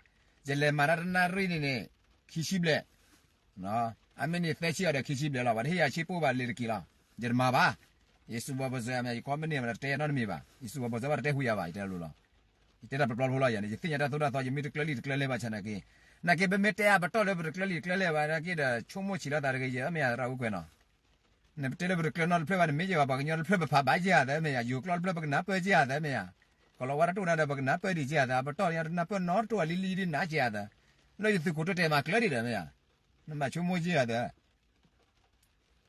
ယလဲၤမၤတၢ်တနၣ်ရံၣ်န့ၣ်န့ၣ် ခံဆံဘျဲၣ်, အမ့ၢ်န့ၣ်သၢဆံအီၤဒီးခံဆံဘျဲၣ်လီၤ ပှၤတဟ့ၣ်ယၤဆ့ပိၢ်ဘၣ်လ့ၤတက့ၤလီၤ, ယတမၤဘၣ်, ယစူးဝဲပစၢၤမ့ၢ် ယကီမ့ၢ်န့ၢ်မ့ၢ်တတဲနီတမံၤဘၣ် ယစူးဝဲပစၢၤဘၣ်တတဲဟူယၤဘၣ် ယတဲလိၤလီၤ, ယတဲတၢ်ပျီပျီဖိလီၤယၤန့ၣ် ယသ့ၣ်ညါတၢ်သိၣ်တၢ်သီ ယမ့ၢ်တကျၢလံာ်တကျၢလဲၢ်ဘၣ်ဆၣ်နာ်က့, နာ်က့ပမ့ၢ်တဲအပတီၢ်လၢပတကျၢလံာ်တကျၢလဲၢ်ဘၣ်နာ်က့ဒီး ဆိကမိၣ်ဆံးလီၤသးတဂ့ၤ ယမ့ၢ်ယသရၣ်အူကွဲးနီၤ နပတဲလၢပတကျၢနီတဖျၢၣ်ဘၣ် နမ့ၢ်ယဲဘၣ် ပှၤကညီတဖျၢၣ်ပဖးဘၣ်က့ၤဧါသၢမ့ၢ်ဧါ, ယိၤကျီတဖျၢၣ်ပကနၢ်ပၢၢ်က့ၤဧါသၢမ့ၢ်ဧါ, ကလီၤဝါတတိၢ်နၤဒီး ပကနၢ်ပၢၢ်ဒံးက့ၤဧါသၢ, အပတီၢ်တနၢ်ပၢၢ်နီတတိၢ်အလံလံဒ်နၤက့ၤဧါသၢ, လၢယသုးခိၣ်တိတဲာ်မၤကျၢဒံးဒီးမ့ၢ်ဧါ, နဘၣ်ဆိကမိၣ်က့ၤဧါသၢ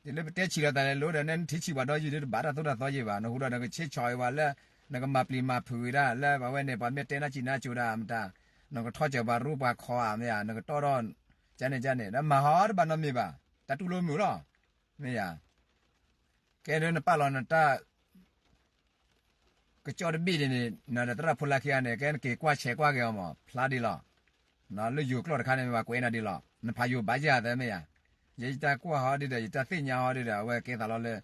ယလၢပတဲဆံးလီၤသးလဲၤလိၤဒီး နထံၣ်ဆံးပှၤဒီးယံၤဒီး တဘၣ်တၢ်သိၣ်တၢ်သီယံၤဘၣ်, နဟူဒီးနကဆ့ဆီၣ်အံၤဝဲလၢ နကမၤပျံၤမၤဖုးဝဲဒၣ်လၢ ပဝဲန့ၣ် ပှၤမ့ၢ်တဲနၢ်စံးနၢ်စိၤဒၣ်မတၤ, နကထီၣ်စၢၤပှၤရူပှၤခီဧါမ့ၢ်ဧါ, နကတီၢ်ဒီး ကန့ၣ်ကန့ၣ် ဒီးမၤဟီတဘၣ်နီတမံၤဘၣ်, တၢ်တူၢ်လိာ်မုာ်လီၤ, မ့ၢ်ဧါ, ကဲဒ်နပာ်လီၤနတၢ် ကစီၣ်တဘ့ၣ်န့ၣ်န့ၣ် နဒီးသရၣ်ဖိလၢခံဂၤန့ၣ် ကဲနက့ၤကွၢ်ဆဲးကွၢ်က့ၤအီၤမး ဖျါဒံးလီၤ. လၢယိၤကျိာ်တခါန့ၣ် မ့ၢ်ဘၣ်ကွဲးနၤဒံးလီၤ. နဖးယိၤဘၣ်ယၤသၢမ့ၢ်ယၤ, ယတၢ်ကွၢ်ဟီဒ်ဒီး ယတၢ်သ့ၣ်ညါဟီဒ်ဒီး အဝဲကဲသးလီၤလၢ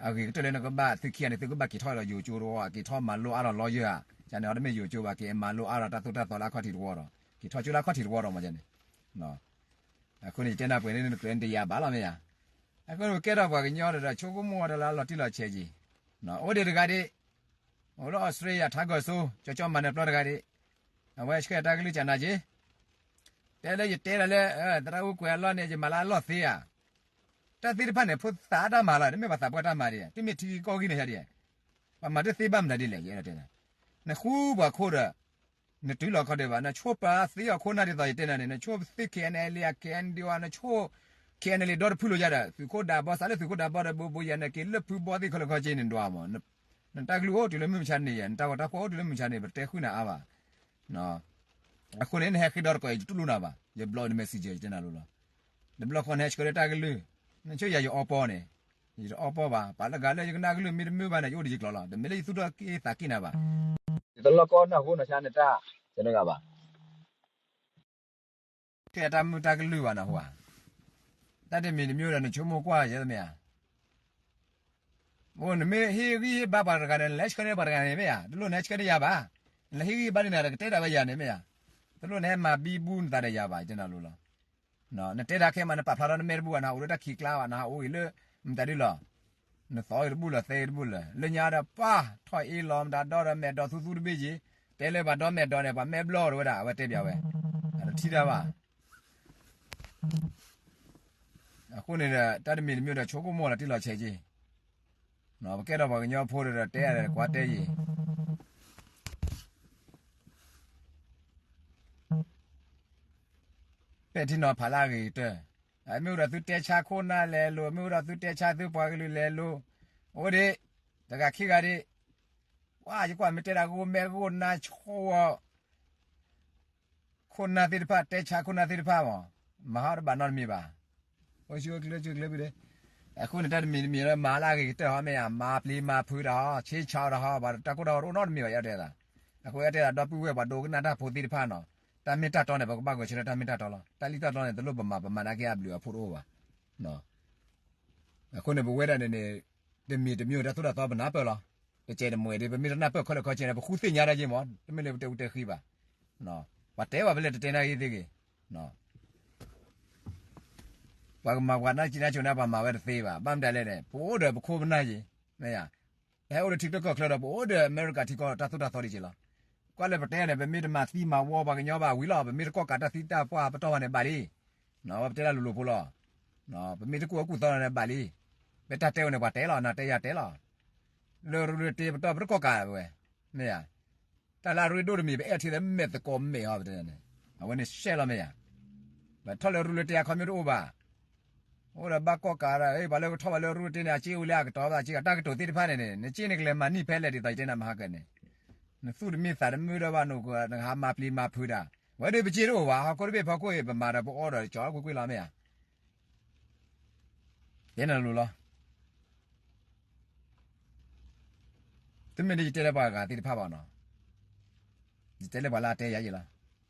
အဂ့ၤကတၢၢ်လၢနကဘၣ် သုခံဂၤန့ၣ် သုကဘၣ်က့ၤထီၣ်ဒီးယိၤကၠိတဝီ က့ၤထီၣ်မၤလိအါထီၣ်လီယၢၤဧါ, ကန့ၣ်အီၤတမ့ၢ်ယိၤကၠိဘၣ် က့ၤမၤလိအါထီၣ်တၢ်သိၣ်တၢ်သီလၢအခီၣ်ထံးတဝီဒီး က့ၤထီၣ်ကၠိလၢအခီၣ်ထံးတဝီဒီးမ့ၢ်န့ၣ် အဃိန့ၣ် ယတဲနၢ်ပှဲၤန့ၣ် နကျဲၤနတယၤဘၣ်လီၤမ့ၢ်ယၤ, အဃိန့ၣ် ပကဲထီၣ်ပှၤကညီဒီး ဆိကမိၣ်ဝဲဒၣ်လၢအလီၤတံၢ်လီၤဆဲးက့ၤ, အိၣ်ဒံးတဂၤဒံး, အိၣ်လၢအီစထြ့လယါ ထါကီၢ်စိ ကၠီကၠီမၤနၢၤပျီတဂၤဒံး, အဝဲဆှၢတၢ်ကလုၢ်ကၢနၤက့ၤ, တဲလၢယတဲလီၤလၢ သရၣ်အူကွဲးအလီၢ်န့ၣ် ယမၤလၢအလီၢ်သ့ဧါ, တၢ်သ့ၣ်တဖၣ်န့ၣ် ဖိသၣ်တၢ်မၤလီၤ တမ့ၢ်ပှၤသးပှၢ်တၢ်မၤဒံး, တမ့ၢ်ထံကီၢ်ဂံၢ်န့ၣ်ယါဒံး, ပှၤမၤတသ့ဘၣ်မနုၤဒ်လဲၣ် ယအဲၣ်ဒိးတဲ, နဃူပှၤခိၣ်ဒီး နတုၤလီၤခီဒံးဘၣ် နဆိပာ်သ့အီၤခိၣ်နၢ်ဒ်သိးယတဲနၤန့ၣ် နဆိသုး K N L A အ K N D O နဆိ K N L A ဒီတဖုလိာ်ယၤဒီး သုးခိၣ်ဒးဘီ စးလၢသုးခိၣ်ဒးဘီဒီး ဘိဘိယၤန့ၣ် က့ၤလၢဖုဘီသ့ၣ်ခီလၢခီက့ၤန့ၣ်ဒွးမး, နတၢ်ကလုၢ်အိၣ်တုၤလၢမုၢ်မဆါတနံၤယဲၢ်, နတၢ်ဂီၤတၢ်ဖှီၣ်အိၣ်တုၤလၢမုၢ်မဆါတနံၤ ပတဲဃုာ်နၤအါဘၣ်. အဃိန့ၣ် နဟဲဃ့ဒီတကိးအံၤ ယတူၢ်လိာ်နၤဘၣ်, ယ block န messenger ယတဲနၤလိၤလီၤ. တဘျီဃီ နဟဲဆှၢဒီးတၢ်ကလုၢ်, နဆိယၤယအီပီန့ၣ်, ယတအီပီဘၣ်, ပှၤလၢဂၤလၢယကနၣ်ကလုၢ်မ့ၢ်တမုာ်ဘၣ်န့ၣ် ယအိၣ်ဒီးယကျိာ်လီၤ. တမ့ၢ်လၢယသူၣ်ထီၣ်က့ၤသးက့ၤနၤဘၣ်. ယတလီၢ်ကီနၢ်ဟူနၤဆါနတၢ်, ယနဂၤဘၣ်. ကျဲတၢ်မုာ်တၢ်ကလုၢ်ဘၣ်နၢ်ဟူဧါ. တၢ်တမံၤတမံၤဒီး နဆိကမိၣ်ကွၢ်ယဲမ့ၢ်ဧါ. အိၣ်နမ့ၢ်ဟ့ၣ်ဂံၢ်ဟ့ၣ်ဘါပှၤတဂၤန့ၣ် နလဲၤဆှၢန့ၢ်ပှၤတဂၤန့ၣ်မ့ၢ်ဧါ, တလိၣ်နဟဲဆှၢန့ၢ်ယၤဘၣ်. နလဲၤဟ့ၣ်ဂံၢ်ဟ့ၣ်ဘါန့ၣ် နကတဲဒၣ်ဝဲယၤန့ၣ်မ့ၢ်ဧါ. တလိၣ်နဟဲမၤဘံဘူနသးဒီးယၤဘၣ် ယတဲနၤလိၤလီၤ. နတဲတၢ်ခဲမး နပာ်ဖျါထီၣ်နမဲာ်တဘူၣ်ဘၣ်, နဟးအိၣ်လၢတၢ်ခံးကျါဘၣ်, နဟးအိၣ်အံၤလၢ မတၤဒ်လီၤ. နသီအံၤတဘူၣ်လၢၤ သဲအံၤတဘူၣ်လၢၤ, လၢညါဒီးပှၤထီၣ်အ့ၣ်လီၤမတၤဒီဒီးမဲာ်ဒီးသူသူတဘ့ၣ်က့ၤ, တဲလၢပှၤဒီမဲာ်ဒီးန့ၣ် ပှၤမဲာ်ဘျီၣ်တဝဲဒၣ် အဝဲတဲဘၣ်ဝဲ, အတထံၣ်တၢ်ဘၣ်. အဃိန့ၣ်ဒီး တၢ်တမံၤတမံၤဒီး ဆိကမိၣ်လီၤတံၢ်လီၤဆဲးက့ၤ, ပကဲထီၣ်ပှၤကညီဖိဒီး တဲယၤဒီး ကွၢ်တဲယၤ ပဲာ်ထံနီၤဖးလၢအဂ့ၤကတၢၢ်, မ့ၢ်အိၣ်ဒီးသုတဲဆါခိၣ်နၢ်လဲၤလိၤ, မ့ၢ်အိၣ်ဒီးသုတဲဆါသုပှၤကလုာ်လဲၤလိၤ, အိၣ်ဒံး, တဂၤခံဂၤဒံး, ဝါ ယကွၢ်မ့ၢ်တဲဒၣ်ဂိၢ်မဲဂိၢ်နါဆိၣ် ခိၣ်နၢ်သ့ၣ်တဖၣ် တဲဆါခိၣ်နၢ်သ့ၣ်တဖၣ်မး, မၤဟီတဘၣ်နီတမံၤဘၣ်. အိၣ်ဆူၣ်အိၣ်ချ့ ဆူၣ်ချ့ဖုဒ့, အဃိန့ၣ် တၢ်တမံၤတမံၤလၢမၤလၢအဂ့ၤကတၢၢ်ဟီမ့ၢ်ဧါ, မၤပျံၤမၤဖုးတၢ်, ဆ့ဆါအီၤတၢ်ဟီ, ပှၤတၢ်ကိၢ်တၢ်ဂီၤတအိၣ်နီတမံၤဘၣ် ယတဲသး. အဃိယတဲသး ဒီပုၢ်ဝဲၢ်ပှၤဒိကနၣ်တၢ်ဖိသ့ၣ်တဖၣ်နီၤ, တၢ်မ့ၢ်တၢ်တီန့ၣ် ပကဘၣ်ဂဲၤဆၢထၢၣ်တၢ်မ့ၢ်တၢ်တီလီၤ. တၢ်လံၣ်တၢ်တီန့ၣ် တလိၣ်ပမၤ ပမၤနာ်က့အဘျုးအဖှိၣ်တအိၣ်ဘၣ်. အဃိန့ၣ် ပဝဲဒၣ်န့ၣ်န့ၣ် တမံၤတမံၤတၢ်သိၣ်တၢ်သီပနၢ်ပၢၢ်လီၤ. တကဲးတမှဲၤဒ် ပမ့ၢ်တနၢ်ပၢၢ်ခဲလၢာ်ခဲဆ့န့ၣ် ပဃုသ့ၣ်ညါတၢ်က့ၤမး, တမ့ၢ်လၢပတဲအူတဲဃံဘၣ်. ပှၤတဲဘၣ်ဖဲလဲၣ်တတဲနၢ်ဂ့ၤသ့ဂ့ၤ, ပှၤကမၤပှၤနၢ်စံၣ်နၢ်စိၤန့ၣ် ပှၤမၤဝဲတသ့ဘၣ်. ဘၣ်မတၤလဲၣ်န့ၣ် ပအိၣ်ဒီးပခိၣ်ပနၢ်ယံၤ, မ့ၢ်ဧါ, ပဟဲအိၣ်လၢထံချၢကီၢ်ချၢဒီး ပအိၣ်ဒီးအမဲရကၤထံကီၢ်တၢ်သိၣ်တၢ်သီဒံးက့ၤလီၤ. ကွၢ်လၢပတဲန့ၣ် ပမ့ၢ်တမၤသံမၤဝီပှၤကညီဘၣ်ဝံၤလီၤ, ပမ့ၢ်တကီၣ်ကးတၢ်သံတၢ်ပှၢ်ပတီၢ်ဘၣ်န့ၣ်ဘၣ်လံ. ပတဲတၢ်လိၤလိၤဖိလီၤ. ပမ့ၢ်တကူၣ်အီၣ်ကူၣ်သီန့ၣ်ဘၣ်လံ. ပတၢ်တဲဝဲန့ၣ် ပှၤတဲလီၤ, နၤတဲယၤတဲလီၤ. လၢရူလၢတ့ပတီၢ် ပတကီၣ်ကးဝဲ, မ့ၢ်ဧါ. တၢ်လၢအရ့ဒိၣ်တမံၤ ပအဲၣ်ထံလၢမဲာ်သကိးမဲာ်ဟီပတဲန့ၣ်, အဝဲန့ၣ်ရှဲလီၤမ့ၢ်ဧါ. ပထီၣ်လၢရူလၢတ့အခီပညီတအိၣ်ဘၣ်. အိၣ်ဒီးဘၣ်ကီၣ်ကးဒီး ပှၤလၢကထီၣ်ဘၣ်လၢရူလၢတ့န့ၣ် အစ့အိၣ်လၢအကတီၤဘၣ် စ့ကတၢ်ကတိၤသ့ၣ်တဖၣ်န့ၣ်န့ၣ် နစ့န့ၣ်ကလဲၤမၤနံၣ်ဖဲလဲၣ်ဒ်သိးယတဲနၤမဟါကန့ၣ်, နသူၣ်တမ့ၢ်သးတမုာ်ဒီးဘၣ်နကဟးမၤပျံၤမၤဖုးတၢ်, ဝဲဒၣ်ပစ့တအိၣ်ဘၣ် ဟီၣ်ခိၣ်တဘ့ၣ်ဖီခိၣ်အံၤ ပမၤဒီးပအီၣ်ဒီးကၠီကွ့ၢ်ကွ့ၢ်လီၤမ့ၢ်ဧါ. ယဲန့ၣ်လိၤလီၤ. တမ့ၢ်ဒ်ယတဲလၢပှၤဂၤသ့ၣ်တဖၣ်ဘၣ်နီၤ, ယတဲလၢပှၤလၢအတဲယၤယံၤလီၤ.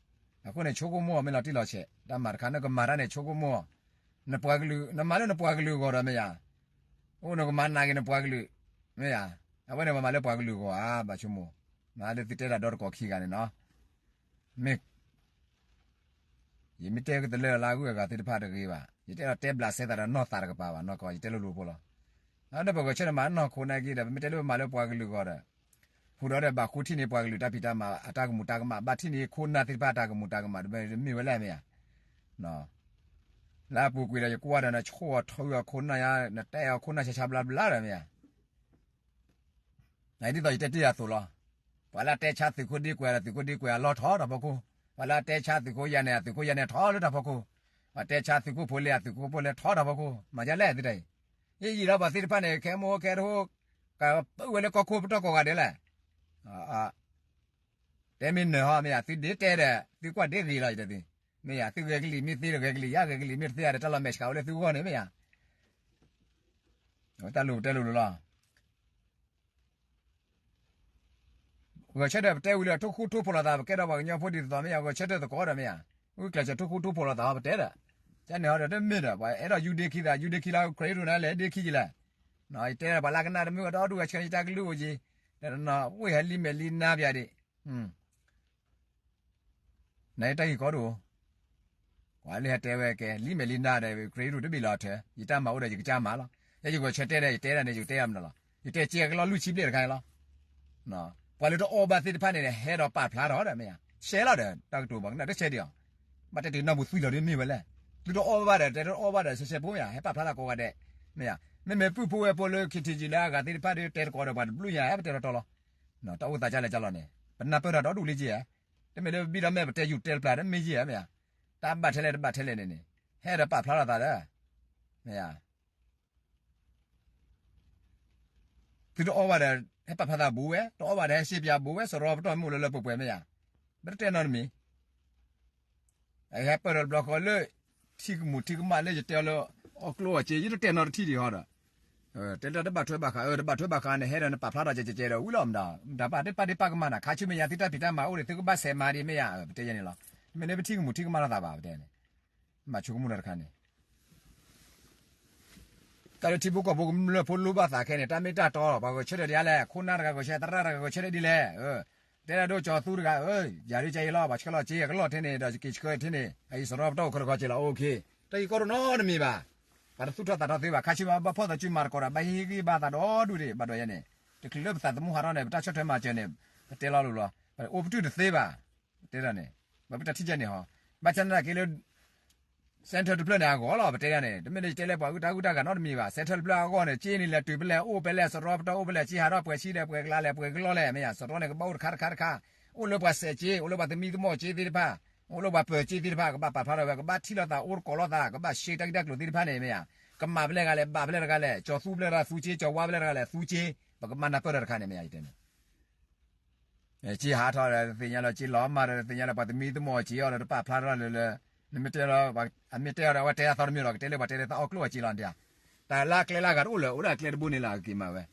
အဃိန့ၣ် ဆိကမိၣ်အီၤမ့ၢ်လီၤတံၢ်လီၤဆဲး, တၢ်မၤတခါနကမၤတၢ်န့ၣ် ဆိကမိၣ်အီၤ, နပှၤကလုာ် နမၤလၢနပှၤကလုာ်အဂီၢ်ဒီးမ့ၢ်ဧါ, အိၣ်နကမၤနာ်က့ၤနပှၤကလုာ်, မ့ၢ်ဧါ, အဝဲန့ၣ်ပှၤမၤလၢပှၤကလုာ်အဂီၢ်ဧါ, ဘၣ်ဆိကမိၣ်, မ့ၢ်လၢသုတဲတၢ်ဒီတကိးခံဂၤန့ၣ်နီၤ, မ့ၢ် ယမ့ၢ်တဲကတလၢလၢအဂုၤအဂၤသ့ၣ်တဖၣ်တဂ့ၤဘၣ်, ယတဲဒီးတဲဘျးစဲသးဒီးနီၢ်သးတကပၤဘၣ်, နီၢ်ကီး ယတဲလိၤလိၤဖိလီၤ. အဒီးပဂဲၤဆၢထၢၣ်မၤနီၢ်ခိန့ၣ်က့ၤဒီး ပမ့ၢ်တဲလၢပမၤလၢပှၤကလုာ်အဂီၢ်ဒီး, ဟူးဒီးဒီးဘၣ်ဃုထံၣ်န့ၢ်ပှၤကလုာ်တၢ်ဖံးတၢ်မၤအတၢ်ကမူၤတၢ်ကမၣ်, ဘၣ်ထံၣ်န့ၢ်ခိၣ်နၢ်သ့ၣ်တဖၣ်တၢ်ကမူၤတၢ်ကမၣ်, တမ့ၢ်ဝဲလဲၣ်မ့ၢ်ဧါ. လၢအပူၤကွံာ်ဒီး ယကွၢ်ဒီးနဆိၣ်အီၤထီအီၤခိၣ်နၢ်ယါ, နတဲအီၤခိၣ်နၢ်ဆါဆါဘျါဘျါဒီးမ့ၢ်ဧါ. ဒ်သိးယတဲတ့ၢ်အသိးလီၤ. ပှၤလၢအတဲဆါသုးခိၣ်ဒ့ကွဲးဒီး သုးခိၣ်ဒ့ကွဲးအလီၢ်ထီတၢ်ဖီခိၣ်, ပှၤလၢအတဲဆါသုးခိၣ်ယါနဲၣ် သုးခိၣ်ယါနဲၣ်ထီလၢတၢ်ဖီခိၣ်, ပှၤတဲဆါသုးခိၣ်ဖိလဲၣ် သုးခိၣ်ဖိလဲၣ်ထီတၢ်ဖီခိၣ်, မၤယါလဲၣ်သုတၢ်အံၤ. ယယံာ်လီၤပှၤသ့ၣ်တဖၣ်န့ၣ် ခဲမုၢ်ခဲတဟိ ကပၢဝဲလၢကီၢ်ခိၣ်ပတီၢ်ကိးဂၤဒဲးလဲၣ်. တဲမ့ၢ်နၢၤဟီမ့ၢ်ဧါ, သုဒ့တဲဒီး သုကွၢ်ဒ့ဂ့ၤလီၤယတဲသု, မ့ၢ်ဧါ, သုဂဲၤကလံၤမ့ၢ်သ့ဒီးဂဲၤကလံၤယါ, ဂဲၤကလံၤမ့ၢ်တသ့ဧါဒီး တၢ်လီၤမဲာ်ဆှးဝဲလၢသုဂီၢ်န့ၣ်မ့ၢ်ဧါ. တၢ်လိၤတဲလိၤလိၤလီၤ. ဂဲၤဆၢထၢၣ်ပတဲဝံၤလၢ ထိၣ်ဃူထိၣ်ဖိးလိာ်သး ပကဲထီၣ်ပှၤကညီဖိဒ်သိးသိးမ့ၢ်ဧါ, ဂဲၤဆၢထၢၣ်သကိးဒီးမ့ၢ်ဧါ, ဂုာ်ကျဲးစၢးထိၣ်ဃူထိၣ်ဖိးလိာ်သးဟီပတဲဒီး, ကန့ၣ်ဟီဒီးတမ့ၢ်ဒီး ပှၤအဲၣ်ဒိးယူဒ့ခံသး ယူဒ့ခံလၢ ခရံာ်ဒိၣ်နၤလဲၣ် ဒ့ခံယလဲၣ်. ယတဲပှၤလၢကနၣ်တမုာ်အဒီဒူၣ်ဂဲၤဆၢထၢၣ်ယတၢ်ကလုၢ်အိၣ်က့ၤ, ဒီးဝ့ၢ်ဟဲလံမဲာ်လံနါပျးဒံး နတၢ်ဂ့ၢ်ကီဒိၣ်, ပှၤလၢဟဲတဲဝဲကဲ လံမဲာ်လံနါဒီး ခရံာ်ဒိၣ်တဘ့ၣ်လီၤထၢ, ယတၢ်မၤအိၣ်ဒီးယကစၢ်မၤလီၤ. ယဲယဂဲၤဆၢတဲဒီး ယတဲဒၣ်န့ၣ် ယကတဲယၤမနုၤလီၤ. ယတဲကဲကလီၤလွံၢ်ဆံဘျဲၣ်တခါန့ၣ်လီၤ. ပှၤလၢတအီၣ်ဘၣ်သ့ၣ်တဖၣ်န့ၣ် ဟဲဒီးပာ်ဖျါထီၣ်ဒီးမ့ၢ်ဧါ, ရှဲလီၤဒီး တၢ်ကတိၤဘၣ်ကနၣ်တဆဲးဒံးအီၤ, ဘၣ်တဲတုၤနီၢ်ပူၤသွံၣ်လီၤဒ်မ့ၢ်ဝဲလဲၣ်. သုတအီၣ်ဘၣ်ဒီး တဲတအီၣ်ဘၣ်ဒီး ရှဲရှဲဖိမ့ၢ်ဧါ, ဟဲပာ်ဖျါထီၣ်ကိးဂၤဒဲး, မ့ၢ်ဧါ, မ့မ့ၢ်ပုၢ်ဖိဝဲၢ်ဖိလၢ ခ့ထံကံ လၢအဂၤသ့ၣ်တဖၣ်ဒီး တဲတကိးဒီးပှၤတဘျုးညါ ဟဲပတဲထီၣ်တီလီၤ. တၢ်အိၣ်သးကၢ်လဲၣ်ကၢ်လီၤန့ၣ် ပနၢ်ပၢၢ်ထီၣ်ဒီဒူၣ်လံက့ဧါ. တမ့ၢ်လၢပဘံၣ်ဒီးမဲာ် ပတဲယူၤတဲတပျၢ်တမ့ၢ်က့ဧါ, မ့ၢ်ဧါ, တၢ်ဘၣ်ထဲလဲၣ်တဘၣ်ထဲလဲၣ်န့ၣ်န့ၣ် ဟဲဒီးပာ်ဖျါထီၣ်သးဒီး, မ့ၢ်ဧါ, သုတအီၣ်ဘၣ်ဒီး ဟဲပာ်ဖျါသးဘူးဝဲ တအီၣ်ဘၣ်ဒီးဟဲရှဲပၠးဘူးဝဲ စရီပတီၢ်မ့ၢ်အိၣ်လၢလၢပှဲၤပှဲၤမ့ၢ်ယါ, ပတတဲနီတမံၤ အဟဲပၢၢ်ဒီးတဘျီဃီလၢ ထံကမူးထံကမၣ်လၢယတဲအီၤလၢ အီၣ်ကျိၣ်အီၣ်စ့ ယတတဲနီတထံၣ်ဒံးဟီဒီး တဲလၢတဘၣ်ထွဲဘၣ်ဃး အၢ တဘၣ်ထွဲဘၣ်ဃးန့ၣ် ဟဲဒီးနပာ်ဖျါထီၣ်ကဲကဲကဲဒီးဝံၤလီၤမတၤ မတၤပာ်တပာ်ဒ့ပာ်ကမၣ်နၤ ခါဆူမဲာ်ညါသုတၢ်ဖံးတၢ်မၤအိၣ်ဒီး သုကဘၣ်စဲးမၤဒံးမ့ၢ်ယါ ပတဲယဲန့ၣ်လီၤ. မ့ၢ်န့ၣ်ပထံကမူးထံကမၣ်လိာ်သးဘၣ် ပတဲန့ၣ် ဘၣ်ဆိကမိၣ်ဒီးတခါန့ၣ် တၢ်လၢထံဖိကီၢ်ဖိကမျၢၢ်ဖိလိၣ်ဘၣ်သးခဲန့ၣ် တၢ်မ့ၢ်တၢ်တီလီၤ ပှၤဂဲၤဆၢထၢၣ်ဒ်လဲၣ် ခိၣ်နၢ်တဂၤဂဲၤဆၢထၢၣ် သရၣ်တဂၤဂဲၤဆၢထၢၣ်ဒ်လဲၣ် တဲဒၣ်ဒိၣ်ကၠီသူတဂၤ ယၤဒုးကဲအံၤလီၤ ပှၤဆှၢလီၤစ့ ကလီၢ်ထဲန့ၣ် ဒီးက့ၤဆှၢထဲန့ၣ် အအံၤစရီပတီၢ်အိၣ်ခၢၣ်တခီက့ၤလီၤ အိၣ်ခ့ တၢ်ဂ့ၢ်ကီတနီတမံၤဘၣ် ပှၤတသူၣ်ထီၣ်သးထီၣ်သ့ဘၣ် ခါဆူညါဘၣ်ဖီၣ်သးစုမၤသကိးဒီး ဘၣ်ဟ့ၣ်ဂံၢ်ဘါသးဒီဒူၣ်ဒံး ဘၣ်ဒိးယဲန့ၣ် တချုးလၢပသးသမူဟးထီၣ်န့ၣ် ပတၢ်ဆီၣ်ထွဲမၤစၢၤန့ၣ် ပတဲလီၤလိၤလီၤ ပအိၣ်ပတုာ်တသ့ဘၣ် တဲဒၣ်န့ၣ် ဘၣ်ပတၢ်ထံၣ်ကဲန့ၣ်ဟီ ဘၣ်ဆၣ်သနာ်က့လၢ center တဖျၢၣ်န့ၣ် အဂီၢ်လီၤ ပတဲဒၣ်န့ၣ် တမ့ၢ်လၢယတဲလၢပှၤအုၣ်တၢ်အုၣ်တၢ်ဂၤနီတမံၤဘၣ် center တဖျၢၣ်အဂီၢ်န့ၣ် က့န့ၣ်လဲၤတုၤဖဲလဲၣ် အိၣ်ဖဲလဲၣ် စရီပတီၢ်အိၣ်ဖဲလဲၣ် က့ဟးထီၣ်ပှဲၤဆံဒီးပှဲၤကလါလဲၣ် ပှဲၤကလီၢ်လဲၣ် မ့ၢ်ယါ စရီန့ၣ် ကဘၣ်အိၣ်တခါတခါတခါ အိၣ်လၢပှၤစဲးစ့ အိၣ်လၢပှၤသမံသမိးစ့သ့ၣ်တဖၣ် အိၣ်လၢပှၤပၢၤစ့သ့ၣ်တဖၣ် ကဘၣ်ပာ်ဖျါထီၣ်ဝဲ ကဘၣ်ထံၣ်လိာ်သး အိၣ်တကိးလိာ်သး ကဘၣ်ရှဲတၢ်ဂ့ၢ်တၢ်ကျိၤသ့ၣ်တဖၣ်န့ၣ် မ့ၢ်ယါ ကမၤဖဲလဲၣ်ဂၤလဲၣ် ဘၣ်ဖဲလဲၣ်တဂၤလဲၣ် ကၠီၤသူဖဲလဲၣ်တဂၤသူစ့ ကၠီၤဝါဖဲလဲၣ်တဂၤလဲၣ်သူစ့ ပကမၤနၢ်ပၢၢ်ဒီးတခါန့ၣ် မ့ၢ်ယါ ယတဲန့ၣ် က့ဟးထီၣ်ဒီးသ့ၣ်ညါလၢ က့လီၤမၢ်ဒီးသ့ၣ်ညါလၢ ပှၤသမံသမိးစ့အီၤဒီး တပာ်ဖျါထီၣ်လၢလၢ နမ့ၢ်တဲလီၤ အမ့ၢ်တဲအီၤဒီး အဝဲတဲအသီတမံၤလီၤ ကတဲလၢပှၤတဲလၢသးအီၣ်ကျိၣ်အီၣ်စ့လီၤဒ် တၢ်လၢအကျဲလၢအဂၤတအိၣ်လၢၤ အိၣ်ဒၣ်အကျဲတဘိန့ၣ်လၢအက့ၤမၤဝဲ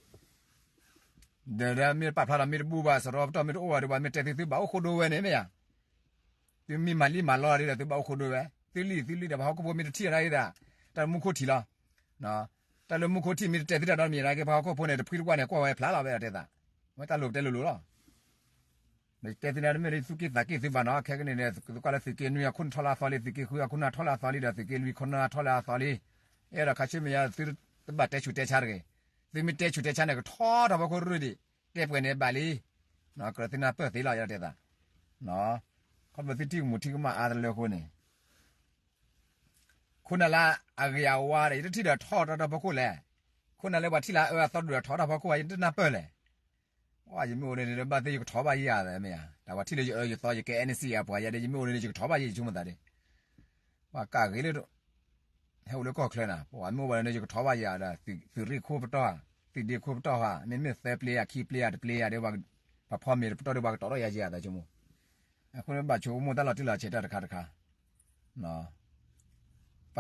ဒီးမ့ၢ်ပာ်ဖျါထီၣ်မ့ၢ်တဘူၣ်ဘၣ် စရီပတီၢ်မ့ၢ်တအိၣ်ဘၣ်ဒီး ပှၤမ့ၢ်တဲသုသုဘၣ်အိၣ်ဃိဒိဝဲန့ၣ် မ့ၢ်ယါ သုမ့ၢ်မၤလံမၤလီဒီး သုဘၣ်အိၣ်ဃိဒိဝဲ သုလံသုလံဒီး ပှၤဟီၣ်ခိၣ်ဖိမ့ၢ်တထံၣ်အီၤဒၣ်အံၤဒၣ် တၢ်လၢမူခိၣ်ထံးလီၤ တၢ်လၢမူခိၣ်ထံးမ့ၢ်တတဲသုတၢ်ဒီးမ့ၢ်နာ်က့ ပှၤဟီၣ်ခိၣ်ဖိန့ၣ် တဖှံတကွၢ်န့ၣ် ကွၢ်ဝဲဖျါလီၤဝဲဒီးတဲသး ဝဲတၢ်လိၤပတဲလိၤလိၤလီၤ ဒီးတဲသုန့ၣ် တမ့ၢ်လၢသူၣ်က့ၣ်သးက့ၣ်သုဘၣ်နီၤ ခဲကနံၣ်န့ၣ် သုကွၢ်လၢသုးက့နွံအခိၣ်နူာ်ထီၣ်လၢအသီလံ သုးက့ဃုအခိၣ်နူာ်ထီၣ်လၢအသီလံ ဒီးသုးက့လွံၢ်ခိၣ်နူာ်ထီၣ်လၢအသီလံ အဲၣ်ဒိးခါဆူမဲာ်ညါ သုတဘၣ်တဲဆူးတဲဆါတဂ့ၤ သုမ့ၢ်တဲဆူးတဲဆါန့ၣ် ကထီထီၣ်ဖီခိၣ်ရူၢ်ဒံး တဲပှဲၤန့ၣ်ဘၣ်လံ ကြၢးသုနၢ်ပၢၢ်သ့လီၤ ယတဲသး ခီဖျိသုထံၣ်ကမူးထံၣ်ကမၣ်အါတလၢအဃိန့ၣ် ခိၣ်နၢ်လၢအဂ့ၤအဝါဒီး ယတထံၣ်ဒီးထီထီၣ်ဖီခိၣ်လဲၣ် ခိၣ်နၢ်လၢပှၤထံၣ်လၢအအၢအသီဒိၣ်ဒီးထီထီၣ်ဖီခိၣ် ယတနၢ်ပၢၢ်လဲၣ် ယမ့ၢ်အိၣ်လၢန့ၣ်လၢဘၣ်သ့ၣ်ယကထီဘၣ်ယၤသးမ့ၢ်ဧါ တၢ်ပှၤထံၣ်လၢယအၢယသီ ယကဲ NC အပှၤယၤဒီး ယမ့ၢ်အိၣ်လၢန့ၣ် ယကထီဘၣ်ယၤ ယဆိကမိၣ်သးဒီး ပှၤကးဂ့ၤလၢ ဟဲအိၣ်လၢကီၢ်ချၢနၤ ပှၤမ့ၢ်အိၣ်ဘၣ်လၢန့ၣ် ယကထီဘၣ်ယၤဒီး သုးရ့ၣ်ခိၣ်ပတီၢ်ဧါ သုးဒ့ခိၣ်ပတီၢ်ဧါ မ့မ့ၢ်သၢပျ့ဧါ ခံပျ့ဧါ တပျ့ဧါဒီး ပှၤဖီမ့ၤတပတီၢ်ဒီး ပှၤကတီၤထီၣ်ယၤယၤသးဆိကမိၣ် အဃိန့ၣ် ဘၣ်ဆိကမိၣ်တၢ်လီၤတံၢ်လီၤဆဲးတၢ်တခါတခါ ပှ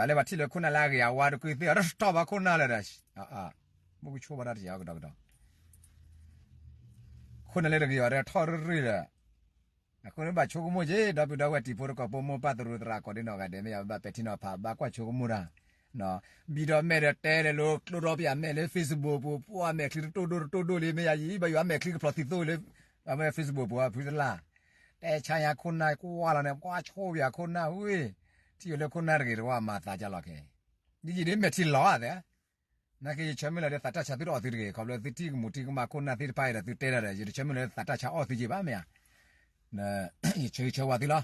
ၤလၢပှၤထံၣ်လၢခိၣ်နၢ်လၢအဂ့ၤအဝါတကုၢ်သ့ၣ် အတထီၣ်ဘၣ်ခိၣ်နၢ်လၢၤဒီး မ့ၢ်ကဆိဘၣ်တၢ်တယၤကဒီးကဒီး ခိၣ်နၢ်လၢတဂ့ၤအီၤဒီးထီၣ်ရ့ၣ်ရ့ၣ်ဒီး အဃိန့ၣ်ဘၣ်ဆိကမိၣ်က့ၤ ဒီပုၢ်ဒီဝဲၢ်တံၤဖိတကိးဖိ မိၢ်ပၢ်သရူးသရၣ်ကိးဒံနီၢ်ဂၤဒဲး မ့ၢ်ယဘၣ်ပဲာ်ထံနီၤဖး ဘၣ်ကွၢ်ဆိကမိၣ်တၢ် ဘံၣ်ဒီးမဲာ်ဒီးတဲလၢလိၤ ကျိဒီးပယၤမဲာ်လၢ Facebook ပူၤ ပှၤမဲာ်ချံတတိၢ်ဒိၣ်တတိၢ်ဒိၣ်လံ မ့ၢ်ယၤယံၤ ဘၣ်ယွၤမဲာ်ချံကဖျိးသံသိလၢ အဝဲ Facebook ပူၤ ဖုတလၢ် တဲဆါယၤခိၣ်နၢ်ကွၢ်လီၤန့ၣ် ကွၢ်ဆိပယၤခိၣ်နၢ်ဝံၤ ထံၣ်ယိာ်လၢခိၣ်နၢ်တဂ့ၤတဝၢ်မၤသးကလီၤခဲ ဒ်ယံၤဒ်မဲာ်ထံလီၤသဲ နာ်က့ယဆၢမုၢ်လၢ်ဒီးသးတၢ်ဆါသုတအီၣ်သုတဂ့ၤ ခီဖျိသုထံၣ်ကမူးထံၣ်ကမၣ်ခိၣ်နၢ်သ့ၣ်တဖၣ်အံၤဒီးသုတဲတၢ်ဒီး ယတဆၢမုၢ်လၢ်သးတၢ်ဆါအီၣ်သုက့ၤဘၣ်မ့ၢ်ဧါ ယဆၢဂ့ၤဆၢဝါသုလီၤ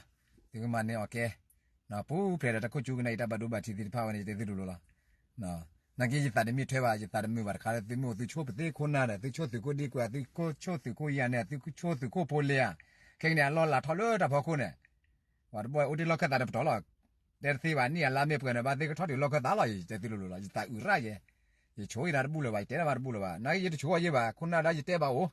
သုကမၤန့ၢ်အီၣ်ကဲ ပူၤဖျဲးဒီးတၢ်ခိၣ်ကၠူကနၣ်အံၤတၢ်ဘၣ်ဒိဘၣ်ထံးသ့ၣ်တဖၣ်ဝဲန့ၣ် ယတဲသုလိၤလိၤလီၤ နာ်က့ယသးတမံထွဲဘၣ် ယသးတမုာ်ဘၣ်တခါလၢသုမ့ၢ်အိၣ်သုဆိပသ့ခိၣ်နၢ်ဒီး သုဆိသုးခိၣ်ဒ့ကွဲး သုဆိသုးခိၣ်ယၤန့ၣ် သုဆိသုးခိၣ်ဖိလ့ဧါ ခဲကနံၣ်အလီၢ်လၤထီၣ်လၢတၢ်ဖီခိၣ်န့ၣ် ပှၤတဘီအိၣ်တ့ၢ်လီၢ်ခၢၣ်သးတပတီၢ်လီၤ တဲတသ့ဘၣ် နံၣ်အလါမ့ၢ်ပှဲၤန့ၣ် ဘၣ်သ့ၣ်ကထီၣ်တုၤလီၢ်ခၢၣ်သးလီၤ ယတဲသုလိၤလိၤလီၤ ယသးအုးရၣ်ယဲ ယဆိယတၢ်တဘူၣ်လၢၤဘၣ် ယတဲတၢ်မၤတဘူၣ်လၢၤဘၣ် နာ်က့ယတဆိအီၤယဲဘၣ် ခိၣ်နၢ်ဒၣ်ယတဲဘၣ်အိၣ်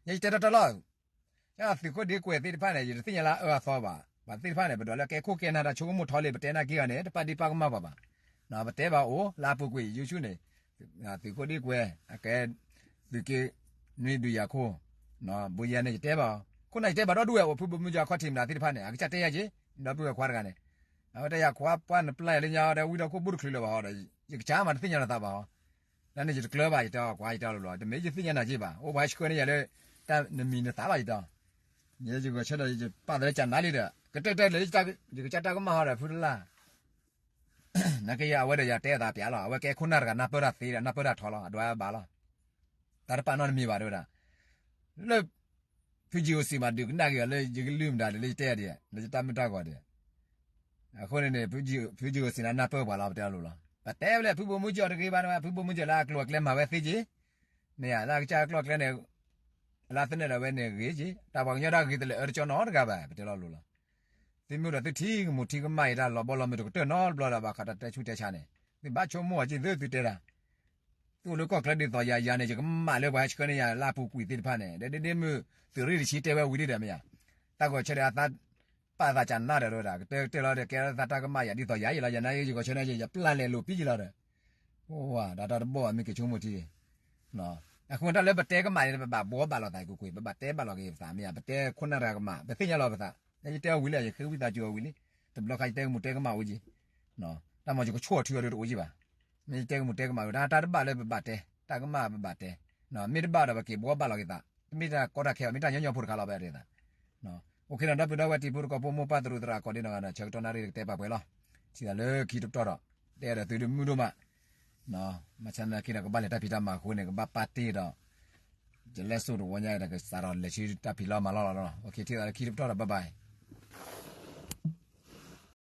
ယဲယတဲတၢ်တၢ်လီၤ သုးခိၣ်ဒ့ကွဲးသ့ၣ်တဖၣ်န့ၣ် ယတသ့ၣ်ညါလၢအအၢအသီဘၣ် ဘၣ်သ့ၣ်တဖၣ်န့ၣ် ပဒိးလၢကဲခိၣ်ကဲနၢ်တၢ်ဆိကမိၣ်ထီလံ ပတဲနာ်က့ဂၤန့ၣ် တပာ်ဒံးပာ်ကမၣ်ပှၤဘၣ် ပတဲဘၣ်အိၣ် လၢအပူၤကွံာ် YouTube န့ၣ် သုးခိၣ်ဒ့ကွဲး အကဲ သုးက့ နွံဒုးယၤခိၣ် ဘိယဲန့ၣ် ယတဲဘၣ်အီၤ ခိၣ်နၢ်ယတဲဘၣ်ဒီဒူၣ်ဝဲ အိၣ်ဖုဘိမုၢ်ကၠီအခီၣ်ထံးမတၤသ့ၣ်တဖၣ်န့ၣ် အကစၢ်တဲယၤက့ၤ ဒီပုၢ်ဝဲၢ်ခွါတဂၤန့ၣ် အဝဲတဲယၤခွါပှၢ်နပျၢ်ယၤလၢညါဒီး ဝံဒီးခိၣ်ဘူၣ်တချုးလၢၤဘၣ်ဟီဒီး ယကစၢ်မးတသ့ၣ်ညါနသးဘၣ်ဟီ လၢန့ၣ်ယတကျၢၤဘၣ် ယတဲအီၤ ကွၢ်ယတဲအီၤလီၤ တမ့ၢ်ယသ့ၣ်ညါနၤက့ၤဘၣ် အိၣ်ပှၤဟဲဆှၢန့ၢ်ယၤလၢ တၢ်နမံၤနသးလီၤ ယတဲအီၤ ယဂဲၤဆၢထၢၣ် ယပာ်သးလၢကၢ်နါလံဒီး ကတၢၢ်တၢၢ်လၢ ယကစၢ်တၢ်ကမၣ်ဟီဒီး ဖုတလၢ် နာ်က့ယအဝဲဒီးယတဲအသးပျးလီၤ အဝဲကဲခိၣ်နၢ်တဂၤ နၢ်ပၢၢ်တၢ်သ့ဒီး နၢ်ပၢၢ်တၢ်ထီလီၤ အဒွးဘၣ်လီၤ တၢ်တပာ်နီတမံၤဘၣ်တဲဝဲဒၣ် လၢ ဖု GOC မးဒုးကနၣ်က့ၤအီၤလၢယကလုၢ်မတၤဒီး လၢယတဲဒ် လၢယတၢ်မုာ်တၢ်ဂီၤဒီး အဃိန့ၣ်န့ၣ် ဖု GOC န့ၣ် နၢ်ပၢၢ်ပှၤလီၤ ပတဲအလိၤလီၤ ပတဲဝဲလၢ ဖုဘိမုၢ်ကၠီတဂ့ၤဘၣ်န့ၣ် ဖုဘိမုၢ်ကၠီလၢအကျိၤအကျဲမၤဝဲသ့က့ၤ မ့ၢ်ဧါ လၢအကစၢ်အကျိၤအကျဲန့ၣ် လၢသနၢၣ်ဒီးဝဲန့ၣ်ဂ့ၤက့ၤ တၢ်ပှၤကညီတၢ်ဂ့ၤတလၢအၢတကၠီနီတဂၤဘၣ် ပတဲလီၤလိၤလီၤ သုမ့ၢ်ဒီးသုထံကမူးထံကမၣ်အံၤတၢ်လီၤဘီလီၤမုၢ်တကတၢၢ်နီတဘျီဒီး ဘၣ်ဃးတၢ်တဲဆူၣ်တဲဆါန့ၣ် သုဘၣ်ဆိကမိၣ်အီၤက့ၤသု သုတဲတၢ် သုအိၣ်လၢကီၢ်ချၢဒ်သိးယၤယၤန့ၣ် ယကမၣ်လၢပှၤဟဲဆှၢန့ၢ်ယၤလၢအပူၤကွံာ်သ့ၣ်တဖၣ်န့ၣ် ဒီးဒ့ဒ့မုၢ်သုးရ့ၣ်တဆံတဲဝဲဝံၤဒ်ဒီးမ့ၢ်ယၤ, တၢ်ဂီၤဆၢဒီးအသးပာ်သးကနၣ်ဒီးဝဲဒၣ် ကတဲတဲလီၤဒီး ကဲထီၣ်သးတၢ်ကမၣ်ယၤဒ်သိးယၤယံၤလီၤ ယၤနာ်ယဂီၤဆၢန့ၣ် ယပျၢ်လဲၤလိာ်ပံယံၤလီၤဒီး အိၣ်ဝဲ ဒီးတၢ်တဘီၣ်အမ့ၢ်က့ၤဆိကမိၣ်ထံ အဃိတၢ်လၢပတဲကမၣ်န့ၣ် ပဘၣ်ဘှီဘၣ်လီၤသးကွ့ၢ်ကွ့ၢ် ပဘၣ်တဲဘၣ်လီၤက့ၤပသးမ့ၢ်ဧါ ပတဲခိၣ်နၢ်တဂၤကမၣ် ပသ့ၣ်ညါလီၤပသး ယတဲအီၤဝံၤလံ ယဃ့ဝံသးစူၤအီၤဝံၤလံ တဘျီခါယတဲကမူၣ်တဲကမၣ်အိၣ်က့ၤ တၢ်မ့ၢ်ယကဆိၣ်အီၤထုအီၤဒုးတအိၣ်က့ၤဘၣ် မ့ၢ်ယတဲကမူၣ်တဲကမၣ်ဝံၤ တၢ်တဘၣ်လၢပဘၣ်တဲ တၢ်ကမၣ်ပဘၣ်တဲ မ့ၢ်တဘၣ်ဒီးပက့ၤဘှီဘၣ်လီၤက့ၤသး တမ့ၢ်တၢ်ကီတၢ်ခဲဘၣ် မ့ၢ်တၢ်ညီညီဖိတခါလီၤ ပတဲသး အိၣ်ခ့နီၤ ဒီပုၢ်ဒီဝဲၢ်တံၤဖိသကိးဖိမိၢ်ပၢ်သရူးသရၣ်ကိးဒ်နီၢ်ဂၤနီၤ ဆၢကတီၢ်နၣ်ရံၣ်ကတဲပာ်ပှဲၤလီၤ ထံၣ်သးလၢခံတပတီၢ်ဒီး တဲဒီးသုဒုးမုၢ်ဒိၣ်မး မၤဆါနာ်က့ဒီးကဘၣ်လဲၤတၢ်ဖံးတၢ်မၤအဃိန့ၣ် ကဘၣ်ပာ်တ့ၢ်ဒီး ယလဲၤစိာ်တဝီညါဒီး ကစးထီၣ်လဲၤဆူတၢ်ဖံးလီၢ်မၤလီၢ်လီၤ. အိၣ်ခ့ ထံၣ်သးလၢခံတပတီၢ်ဒီး bye bye.